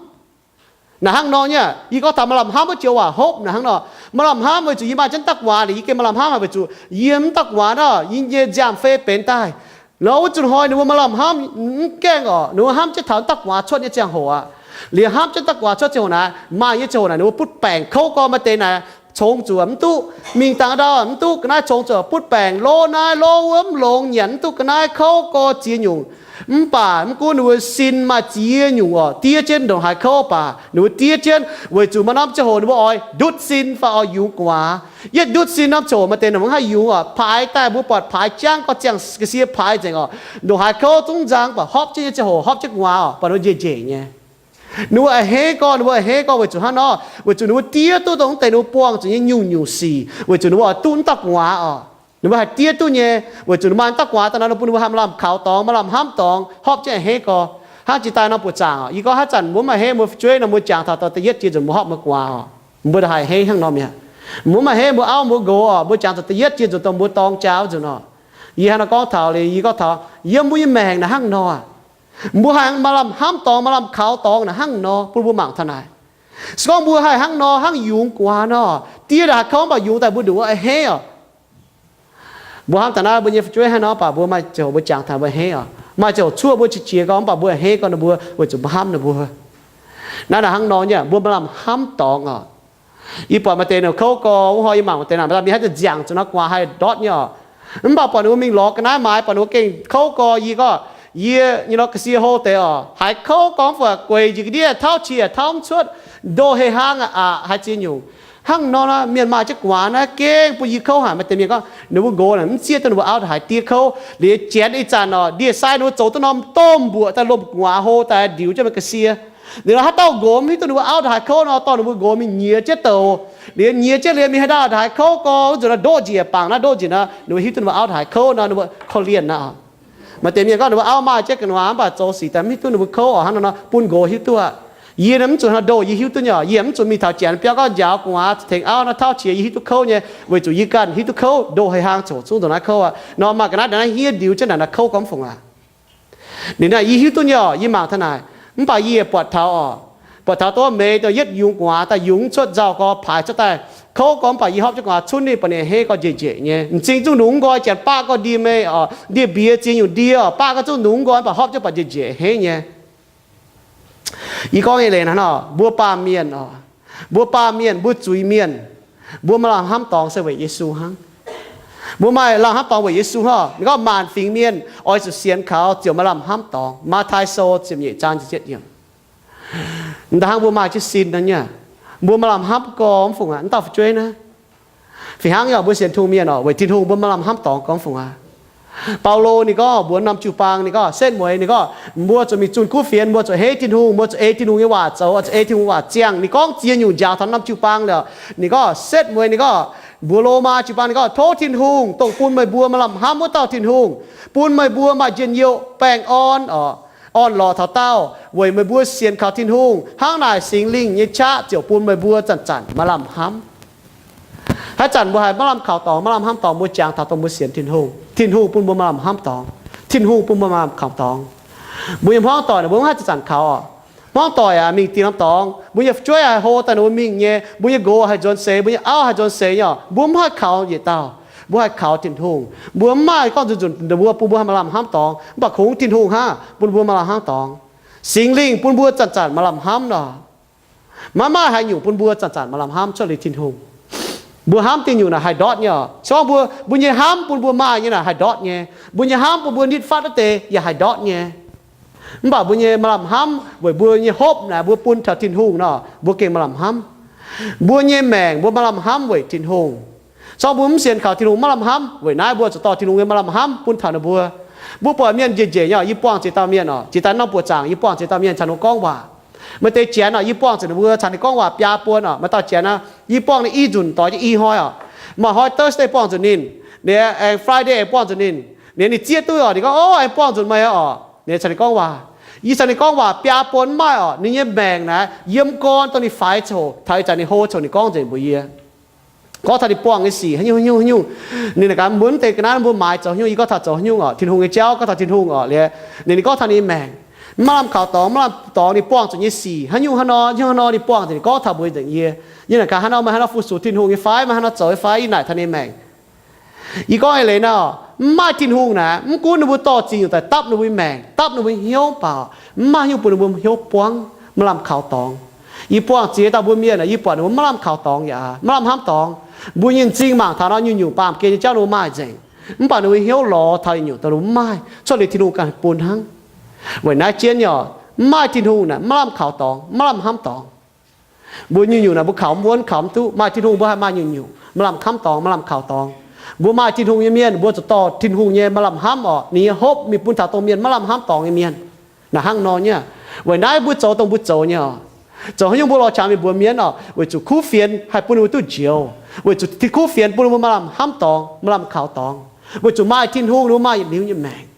Naaic hnangv nor nyei, yie gorngv taux maaih lamh hnamv wuov joux waac hopv naaic hnangv nor. Maaih lamh hnamv weic zuqc yie maaih jienv dauh gu'nguaaz liuz, yie gengh maaih lamh hnamv haic weic zuqc yie mv dauh gu'nguaaz naaic, yie nyei nziaamv-fei benx daaih. Nor wuov zuqc hnoi ninh mbuo maaih lamh hnamv mv gaengh oc, ninh mbuo hnamv jienv taux mv dauh gu'nguaaz cuotv nyei ziangh hoc aqv. Liuz hnamv jienv dauh gu'nguaaz cuotv ziangh hoc naaic, maaih nyei ziangh hoc naaic ninh mbuo butv baengc kouv gorx, maaih deix naaic congx zuqc mv duqv, mingh dangh ndau mv duqv ga'naaiv, congx zuqc butv baengc lov naaiv lov wuov, mv longx nyanc mv duqv ga'naaiv, kouv gorx ziex nyungc. Mv baac mv gunv ninh mbuo sin maaih ziex nyungc oc, diev jienv ndongc haaix kouv baac ninh mbuo diev jienv weic zuqc maaih norm ziangh hoc ninh mbuo oix ndutv sin fai oix yungz gu'nguaaz. Yietv ndutv sin norm ziangh hoc maaih deix ninh mbuo mv haih yungz oc, paaix daaih mbuo buatc paaix jangv gorx, ziangh ga'sie paaix nzengc oc. Ndongc haaix kouv zungv nzang baac horpc jienv nyei ziangh hoc horpc jienv gu'nguaaz oc, baac ninh mbuo njiec njiec nyei. Ninh mbuo a'hneiv gorx, ninh mbuo a'hneiv gorx weic zuqc hnangv nor, weic zuqc ninh mbuo diev duqv dongh deix ninh mbuo buangh zuqc nyei nyungc-nyungc sic, weic zuqc ninh mbuo oix duqv mv dauh gu'nguaaz oc. Ninh mbuo haih diev duqv nyei, weic zuqc ninh maaih mv dauh gu'nguaaz daaih nor, ninh bun ninh mbuo haih maaih lamh kaux dorngx, maaih lamh hnamv dorngx, horpc jienv a'hneiv gorx. Hnangv jiex daaih nor buoqc zaangc oc, yie gorngv haaix zanc mbuo maaih a'hneiv mbuo fu'jueiv nor, mbuo jangx taux da'yietv jiex nzunc mbuo horpc mbuo gu'nguaaz oc, mbuo haih a'hneiv hnangv nor mi'aqv. Mbuo maaih a'hneiv mbuo auv mbuo nqox oc, mbuo jangx taux da'yietv jiex nzunc dongh mbuo dorng jaa wuov nzunc oc. Yie hnangv nor gorngv taux liuz, yie gorngv taux yiem mbuo nyei maengc naaic hnangv nor, mbuo haih maaih lamh hnamv dorngx, maaih lamh kaux dorngx naaic hnangv nor, bun mbuo mangc taux naaic. Se gorngv mbuo haih hnangv nor, hnangv yungz gu'nguaaz nor, diev ndongc haaix kouv mv baac yungz daaih mbuo ndongc wuov a'hneiv oc. Mbuo hnamv taux naaiv mbuo nyei fu'jueiv hnangv nor, mv baac mbuo maaih ziangh hoc mbuo jangx taux mbuo a'hneiv oc, maaih ziangh hoc cuoqv mbuo qiex jiez gorx, mv baac mbuo a'hneiv gorx ninh mbuo weic zuqc mbuo hnamv ninh mbuo. Naaiv naaic hnangv nor nyei, mbuo maaih lamh hnamv dorngx oc. Yie buatc maaih deix ninh kouv gorx, wuov hnoi yie mangc maaih deix naaic, mienh haih duqv nziangc zuqc nor, gu'nguaaz haih ndortv nyei oc. Mv baac buatc ninh mbuo mingh lorz ga'naaiv maaiz, buatc ninh mbuo gengh kouv gorx, yie gorngv, yie nyei nor ga'sie hlo deix oc, haiz kouv gorngv fai gueix njiec ga'ndiev tauv qiex tauv mv cuotv, ndoh hei hnangv aqc, haiz ziex nyungc. Hnangv nor, mienh maaih jienv gu'nguaaz naaiv gengh bun yie kouv haic. Maaih deix mienh gorngv ninh mbuo nqox naaic mv zieqv duqv ninh mbuo auv ndongc haaix diev kouv. Liuz janx ih zanc oc, ndie-sai ninh mbuo zoux duqv norm domh mbuoqc daaih lomh gu'nguaaz hlo daaih ndiux jienv maiv ga'sie. Liuz nor haaix dauh nqox mv hiuv duqv ninh mbuo auv ndongc haaix kouv nor, dorh ninh mbuo nqox mingh nyiex jienv douc. Liuz nyiex jienv liuz mingh haaix dauh ndongc haaix kouv gorx wuov nzunc nor ndoqv njiec, bangc naaiv ndoqv njiec nor, ninh mbuo hiuv duqv ninh mbuo auv ndongc haaix kouv nor, ninh mbuo korv-lienh aqv. Maaih deix mienh gorngv ninh mbuo auv maaih jienv gu'nguaaz mv baac zoux sic daaih mv hiuv duqv ninh mbuo kouv oc, hnangv nor nor bun nqox hiuv duqv aqv. Yie naaiv mv zuqc hnangv ndoh yie hiuv duqv nyei oc. Yie mv zuqc mingh taux janx biauv gorngv njaaux gu'nguaaz tengx auv naaiv tauv qiex yie hiuv duqv kouv nyei, weic zuqc yie ganh hiuv duqv kouv, ndoh hei hnangv zoux zungv ndongc naaiv kouv aqv. Nor maaih ga'naaiv ndongc naaiv hniev ndiux jienv naaic naaiv kouv gorngv fungc aqv. Ninh naaic yie hiuv duqv nyei oc, yie mangc taux naaic, mv baac yie buatc taux oc, buatc taux dongh meix dongh yietv yungz gu'nguaaz daaih yungz cuotv nzauh gorx paaix cuotv daaih kouv gorx, mv baac yie horpc jienv gu'nguaaz cunv ninh, buatc ninh a'hneiv gorx njiec njiec nyei. M'zing zungv nungx nqoi, janx baqv gorx ndie mei oc, ndie-mbiex ziex nyungc ndie oc, baqv gorx zungv nungx nqoi, mv baac horpc jienv buatc njiec njiec a'hneiv nyei. Yie gorngv nyei leiz hnangv nor, mbuo baamh mienh oc, mbuo baamh mienh, mbuo zuiz-mienh, mbuo maaih lamh hnamv dorngx se weic Yesu hnangv. Mbuo maaih lamh hnamv dorngx weic Yesu hnangv. Ninh gorngv maanc fingx mienh oix zuqc sienx kaux ziouc maaih lamh hnamv dorngx. Matv^taai Sou ziepc nyeic zaang ziepc yietv yiemc. M'daaih hnangv mbuo maaih jienv sin nor nyei, mbuo maaih lamh hnamv gorx mv fungc aqv, mv dauh fu'jueiv naaiv. Fih hnangv yaac mbuo sienx Tin-Hungh mienh oc, weic Tin-Hungh mbuo maaih lamh hnamv dorngx gorngv fungc aqv. Baulo ninh gorngv mbuox norm jiu-baang, ninh gorngv setv mueiz, ninh gorngv mbuo zuqc mingh zunh kuv fienx, mbuo zuqc heiv Tin-Hungh, mbuo zuqc ei Tin-Hungh nyei waac zoux, zuqc ei Tin-Hungh waac ziangh. Ninh gorngv ziex nyungc njaaux taux norm jiu-baang liuz, ninh gorngv setv mueiz, ninh gorngv mbuox Lomaa jiu-baang, ninh gorngv, tov Tin-Hungh, dongh bun meih mbuo maaih lamh hnamv wuov dauh Tin-Hungh, bun meih mbuo maaih njien-youh baengh orn oc, orn-lorqc taux daauh, weic meih mbuo sienx kaux Tin-Hungh. Hnangv naaic Singx Lingh nyei qaqv ziouc bun meih mbuo zanc-zanc maaih lamh hnamv. Haaix zanc mbuo haiz maiv lamh kaux dorngx, maiv lamh hnamv dorngx, mbuo jangx taux dongh mbuo sienx Tin-Hungh, Tin-Hungh bun mbuo maaih lamh hnamv dorngx, Tin-Hungh bun mbuo maaih lamh kaux dorngx. Mbuo nyei hmuangv doic naaic mbuo maiv haih zanc-zanc kaux oc. Hmuangv doic aac, mingh dinh norm dorngx, mbuo nyei fu'jueiv haih hlo daaih ninh mbuo mingh nyei, mbuo nyei nqox haih nzuonx seix, mbuo nyei auv haih nzuonx seix nyei, mbuo mv haih kaux yietc dauh. Mbuo haih kaux Tin-Hungh. Mbuo mv maaih gorngv nzunc-nzunc ninh mbuo bun mbuo haih maaih lamh hnamv dorngx, mv baac kungx Tin-Hungh hnangv bun mbuo maaih lamh hnamv dorngx. Singx Lingh bun mbuo zanc-zanc maaih lamh hnamv nor. Maiv maaih haaix nyungc bun mbuo zanc-zanc maaih lamh hnamv cuotv liuz Tin-Hungh. Mbuo hnamv dingh nyungc naaic haih ndortv nyei oc. Se gorngv mbuo, mbuo nyei hnamv bun mbuo maaih nyei naaic haih ndortv nyei. Mbuo nyei hnamv bun mbuo nitv fatv wuov deix yaac haih ndortv nyei. Mv baac mbuo nyei maaih lamh hnamv weic mbuo nyei hopv naaic mbuo bun taux Tin-Hungh nor, mbuo gengh maaih lamh hnamv. Mbuo nyei maengc mbuo maaih lamh hnamv weic Tin-Hungh. Se gorngv mbuo mv sienx kaux Tin-Hungh, maaih lamh hnamv weic naaiv mbuo zuqc dorh Tin-Hungh nyei maaih lamh hnamv bun taux ninh mbuo. Mbuo buatc mienh njiec njiec nyei oc, yie buangh ziex dauh mienh oc, jiex daaih norm buoqc zaangc yie buangh ziex dauh mienh caux ninh mbuo gorngv waac. Maaih deix janx oc, yie buangh zuqc ninh mbuo caux ninh gorngv waac biaa buon oc. Maaih dauh janx aqv, yie buangh ninh i nzunc doix jienv i hnoi oc. Maaih hnoi Thursday buangh nzunc ninh, ninh aengx Friday aengx buangh nzunc ninh. Ninh, ninh zieqv duqv oc, ninh gorngv, Ov, aengx buangh nzunc meih oc. Ninh caux ninh gorngv waac, yie caux ninh gorngv waac biaa buon mv maaih oc. Ninh nyei maengc naaiv yiem gorn dongh ninh faix coc, taux ih zanc ninh hlo coc ninh gorngv nzengc mbuox yie. Gorngv taux ninh buangh nyei sic haaix nyungc haaix nyungc haaix nyungc. Ninh naaic gaax, mbuo mv deix ga'naaiv mbuo maaiz zoux haaix nyungc, yie gorngv taux zoux haaix nyungc oc, Tin-Hungh nyei jauv gorngv taux Tin-Hungh oc. Liuz ninh, ninh gorngv taux ninh nyei maengc mv maaih lamh kaux dorngx, mv maaih lamh dorngx, ninh buangh zuqc nyei sic haaix nyungc hnangv nor, hnangv haaix nor ninh buangh nzengc, ninh gorngv taux mbuox nzengc yie. Yie naaic gaax, haaix nor meih haaix nor fu-sux Tin-Hungh nyei fai, meih haaix nor zoux nyei fai, yie naaic taux ninh maengc. Yie gorngv eix leiz nor, mv maaih Tin-Hungh naaic, mv gunv ninh mbuo dorh ziex nyungc daaih dapv ninh mbuo nyei maengc, dapv ninh mbuo nyei hnyouv, mv baac mv maaih haaix nyungc bun ninh mbuo hnyouv buangv, maaih lamh kaux dorngx. Yie buangh ziex dauh mbuo mienh, yie buatc ninh mbuo maaih lamh kaux dorngx yaac maaih lamh hnamv dorngx. Mbuo nyei m'zing mangc taux nor, nyungc-nyungc baamh gen nyei jauv ninh mbuo maaih nzengc, mv baac ninh mbuo hnyouv lorz taux nyungc-nyungc dongh ninh mbuo mv maaih, cuotv liuz Tin-Hungh ganh bun hnangv. Weic naaiv jienv nyei oc, mv maaih Tin-Hungh naaic, maaih lamh kaux dorngx, maaih lamh hnamv dorngx. Mbuo nyungc-nyungc naaic mbuo kaux mv wuonv, kaux mv duqv. Maaih Tin-Hungh mbuo haih maaih nyungc-nyungc, maaih lamh hnamv dorngx, maaih lamh kaux dorngx. Mbuo maaih Tin-Hungh nyei mienh, mbuo zuqc dorh Tin-Hungh nyei maaih lamh hnamv oc, ninh nyei hopv mingh bun taux dongh mienh maaih lamh hnamv dorngx nyei mienh. Naaic hnangv nor nyei. Weic naaiv mbuo zoux dongh mbuo zoux nyei oc. Zoux haaix nyungc mbuo lorz qangx mingh mbuox mienh oc, weic zuqc kuv fienx haih bun ninh mbuo duqv njoux, weic zuqc kuv fienx bun ninh mbuo maaih lamh hnamv dorngx, maaih lamh kaux dorngx. Weic zuqc maaih Tin-Hungh ninh mbuo maaih yietc liuz nyei maengc.